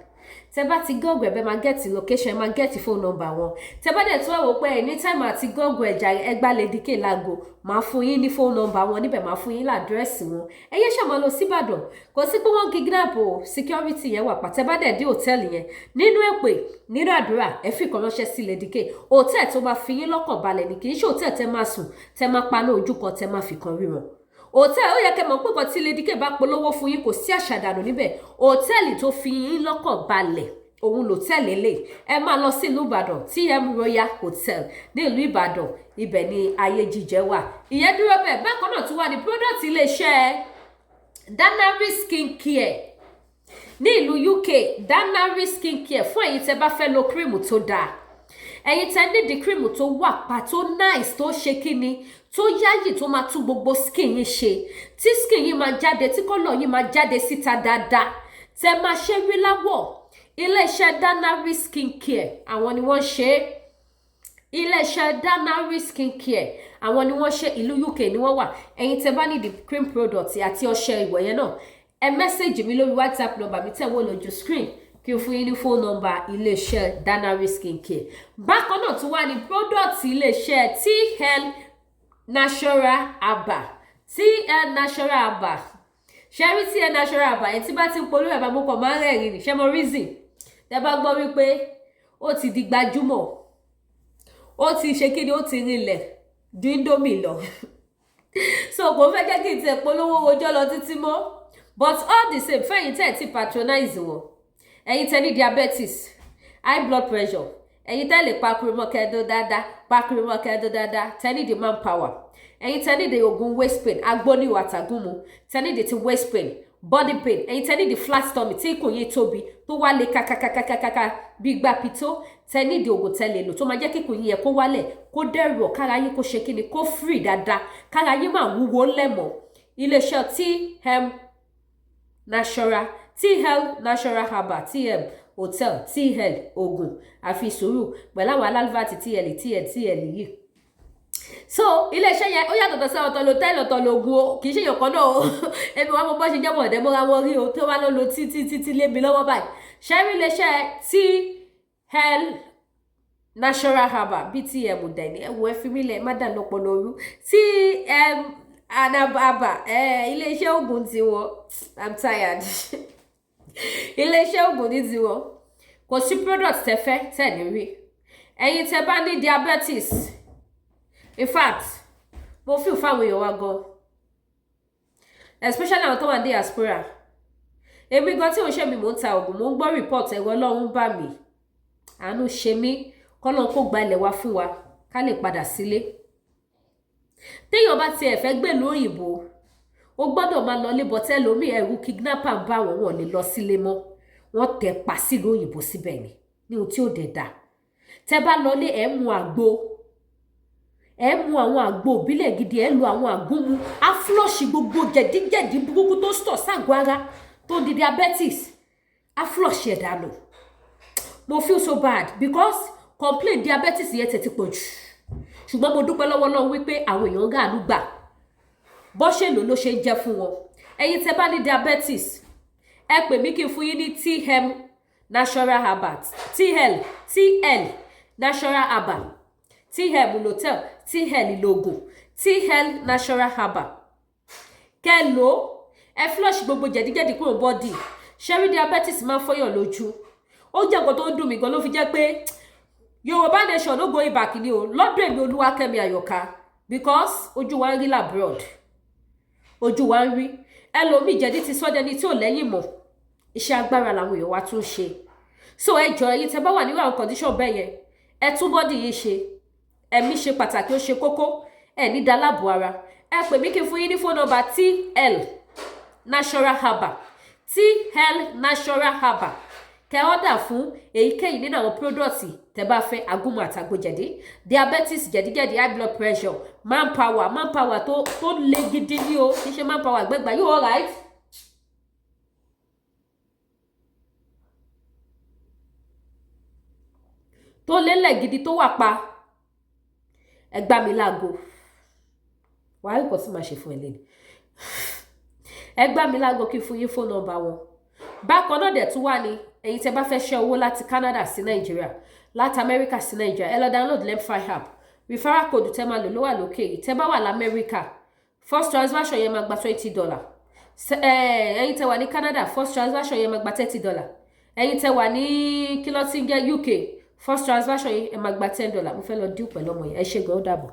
Speaker 1: Tẹ bá ti Google ẹ̀ bẹ́ẹ̀, máa get location, ẹ máa get phone number wọn. Tẹ bá dẹ̀ tún wà wò pé ẹ ní time àti Google ẹ̀jà, ẹ gbá Lady K láago, máa fún yín ní phone number wọn níbẹ̀, máa fún yín ládírẹ́sì wọn. Ẹ yẹ ṣàmà lọ síbàdàn, kò sí pé wọ́n kidnap o, security yẹn wà pa. Tẹ bá dẹ̀ dé hòtẹ́ẹ̀lì yẹn, nínú èpè, nínú àdúrà, ẹ fi ìkan ránṣẹ́ sí Lady K. Hòtẹ́ẹ̀lì tó máa fi yín lọ́kàn balẹ̀ ni, kì í ṣe hòtẹ́ẹ̀lì tẹ máa sùn, tẹ máa paná ojú kan, tẹ máa fi kan ríran. Hòtẹ́ẹ̀lì ó yẹ kẹ́ mọ̀ pé kan tí Lady K bá polówó fún yín, kò sí àṣàdànù níbẹ̀. Hòtẹ́ẹ̀lì tó fi yín lọ́kàn balẹ̀ òun lòtẹ́ẹ̀lì lè. Ẹ máa lọ sí ìlú Ìbàdàn, TM Royal Hotel ní ìlú Ìbàdàn, ibẹ̀ ni ayé jíjẹ wà. Ìyẹn dúró bẹ́ẹ̀. Bákan náà tún wà ní product iléeṣẹ́ Danari Skin Care ní ìlú UK. Danari Skin Care, fún ẹ̀yin tẹ́ bá fẹ́ lo cream tó dáa, ẹ̀yin tẹ́ nídìí cream tó wà pa, tó nice, tó ṣe kíni, tó yáyì, tó máa tún gbogbo skin yín ṣe, tí skin yín máa jáde, tí colour yín máa jáde síta dáadáa, tẹ́ máa ṣe rí láwọ̀, iléeṣẹ́ Danari Skin Care, àwọn ni wọ́n ṣe é. Iléeṣẹ́ Danari Skin Care, àwọn ni wọ́n ṣe. Ìlú UK ni wọ́n wà. Ẹ̀yin tẹ́ bá nídìí cream product àti ọṣẹ ìwẹ̀ yẹn náà, ẹ message mi lórí WhatsApp number mi tẹ̀ wọ́n lójú screen, kí n fún yín ní phone number iléeṣẹ́ Danari Skin Care. Bákan náà tún wá ní product iléeṣẹ́ TL Natural Herbal. TL Natural Herbal, ṣẹ́rí TL Natural Herbal ẹ̀ tí bá ti ń polówó ẹ̀ bá, mo kàn máa ń rẹ̀rìn ní. Ṣé mo reason? Tẹ́ bá gbọ́ wípé ó ti di gbajúmọ̀, ó ti ṣe kí ni, ó ti rinlẹ̀ ju Indomie lọ, so kò fẹ́ jẹ́ kí n tiẹ̀ polówó rojọ́ lọ títí mọ́. But all the same, fẹ́yìn tẹ́ ẹ̀ ti patronize wọn, ẹ̀yin tẹ́ ní diabetes, high blood pressure, ẹ̀yin tẹ́ lè pakurumọ kẹ́ẹ́dó dáadáa, pakurumọ kẹ́ẹ́dó dáadáa, tẹ́ ní the manpower, ẹ̀yin tẹ́ ní the oògùn waist pain, agbóníwò àtàgùnmu, tẹ́ ní the ti waist pain, body pain, ẹ̀yin tẹ́ ní the flat tummy, tí ikùn yín tóbi tó wá lé kakakakakaka bí gbà pitó, tẹ́ ní the oògùn tẹ́ lè lò tó máa jẹ́ kíkùn yín yẹ kó wálẹ̀, kó dẹ̀rọ̀, kára yín kó ṣe kíni, kó free dáadáa, kára yín máa wúwo lẹ́mọ̀, iléeṣẹ́ TM Natural, TL Natural Herbal, TM Hotel, TL Ogun, àfi sùúrù pẹ̀lú àwọn alálùfáà TL TL TL yìí. So iléeṣẹ́ yẹn, ó yàtọ̀ sí ọ̀tọ̀ lòtẹ́ẹ̀lì, ọ̀tọ̀ lògùn o, kì í ṣe èèyàn kan náà o. Èmi wàá mọ bó ṣe jẹ́ mọ̀ọ́dẹ́ mọ́ra wọn rí o, tó wá lọ lo títí títí lé mi lọ́wọ́ báyìí. Ṣẹ́rí iléeṣẹ́ TL Natural Herbal bíi TM dẹ̀ ní ẹ̀wọ̀, ẹ fi mí lẹ̀, má dà lọ́pọ̀lọ́ rú. TM anababa, iléeṣẹ́ oògùn tiwọn, I'm tired. Iléeṣẹ́ oògùn ní tiwọn, kò sí product tẹ́ fẹ́ tẹ́ ní rí. Ẹ̀yin tẹ́ bá ní diabetes, in fact, mo feel fáwọn èèyàn wa gan, especially àwọn tó wà ní diaspora. Èmi gan tí ò ń ṣe mi, mò ń ta oògùn, mò ń gbọ́ report, ẹ̀rọ Ọlọ́run bá mi, àánú ṣe mí. Kọ́lọ́n kó gba ilẹ̀ wa fún wa, ká lè padà sílé. Téèyàn bá tiẹ̀ fẹ́ gbèlú òyìnbó, ó gbọ́dọ̀ máa lọ lébọ̀. Tẹ́lómi, ẹ̀rù kidnapper ń bá wọn, wọn lè lọ sílé mọ́, wọ́n tẹ̀ pa sílùú òyìnbó síbẹ̀ ni ní ohun tí ò dẹ̀ dà. Tẹ́ bá lọlé, ẹ̀ mu àgbo, ẹ̀ mu àwọn àgbo òbílẹ̀ gidi, ẹ̀ lo àwọn àgúnmu, á flush gbogbo jẹ̀díjẹ̀dí burúkú tó stọ̀ ságọ́ ara, tó di diabetes, á flush ẹ̀ dànù. Mo feel so bad because complain diabetes yẹn tẹ̀ ti pọ̀ jù, ṣùgbọ́n mo dúpẹ́ lọ́wọ́ Ọlọ́run wípé àwọn èèyàn ń gàánú gbà, bó ṣe lò ló ṣe ń jẹ́ fún wọn. Ẹ̀yin tẹ́ bá ní diabetes, ẹ pè mí kí n fún yín ní TM Natural Herbal, TL, TL Natural Herbal. TM lhotel, TL lògùn, TL Natural Herbal. Kẹ́ lò ó, ẹ flush gbogbo jẹ̀díjẹ̀dí kúrò body. Ṣẹ́rí diabetes máa ń fọyàn lójú, ó jẹ́ nǹkan tó ń dùn mí gan, ló fi jẹ́ pé Yorùbá nation no going back ni o lọ́dọ̀ èmi Olúwakẹ́mi Àyọ̀ká, because ojú wa ń rí l'abroad, ojú wa ń rí. Ẹlòmíì, jẹ̀dí ti sọ́dẹni tí ò lẹ́yìn mọ̀. Iṣẹ́ agbára làwọn èèyàn wa tún ṣe. So ẹ jọ, ẹ̀yin tẹ́ bá wà nírú àwọn condition bẹ́ẹ̀ yẹn, ẹ tún body yìí ṣe. Ẹ̀mí ṣe pàtàkì, ó ṣe kókó. Ẹ ní daláàbò ara. Ẹ pè mí kí n fún yín ní phone number TL Natural Herbal, TL Natural Herbal, kẹ́ order fún èyíkéyìí nínú àwọn product tẹ́ bá fẹ́: agúnmu àtàgbo jẹ̀dí, diabetes, jẹ̀díjẹ̀dí, high blood pressure, manpower, manpower tó le gidi ní o, kì í ṣe manpower gbẹ́gbà. You alright? Tó lélẹ̀ gidi, tó wà pa, ẹ gbá mi láago. Wàá rí nǹkan tí màá ṣe fún ẹ lẹ́nu. Ẹ gbá mi láago kí n fún yín phone number wọn. Bákan náà dẹ̀ tún wà ní ẹ̀yin tẹ́ bá fẹ́ ṣẹ́ owó láti Canada sí Nàìjíríà, láti Amẹ́ríkà sí Nàìjíríà, ẹ lọ download Lemfi app. Referral code tẹ́ máa lò ló wà lókè yìí. Tẹ́ bá wà lamẹ́ríkà, first transaction yẹn máa gba $20. Ẹ̀yin tẹ́ wà ní Canada, first transaction yẹn máa gba $30. Ẹ̀yin tẹ́ wà ní, kí ló ti ń jẹ́, UK, first transaction yẹn, ẹ máa gba $10. Mo fẹ́ lọ dín pẹ̀lú ọmọ yẹn. Ẹ ṣé gan, ó dàbọ̀.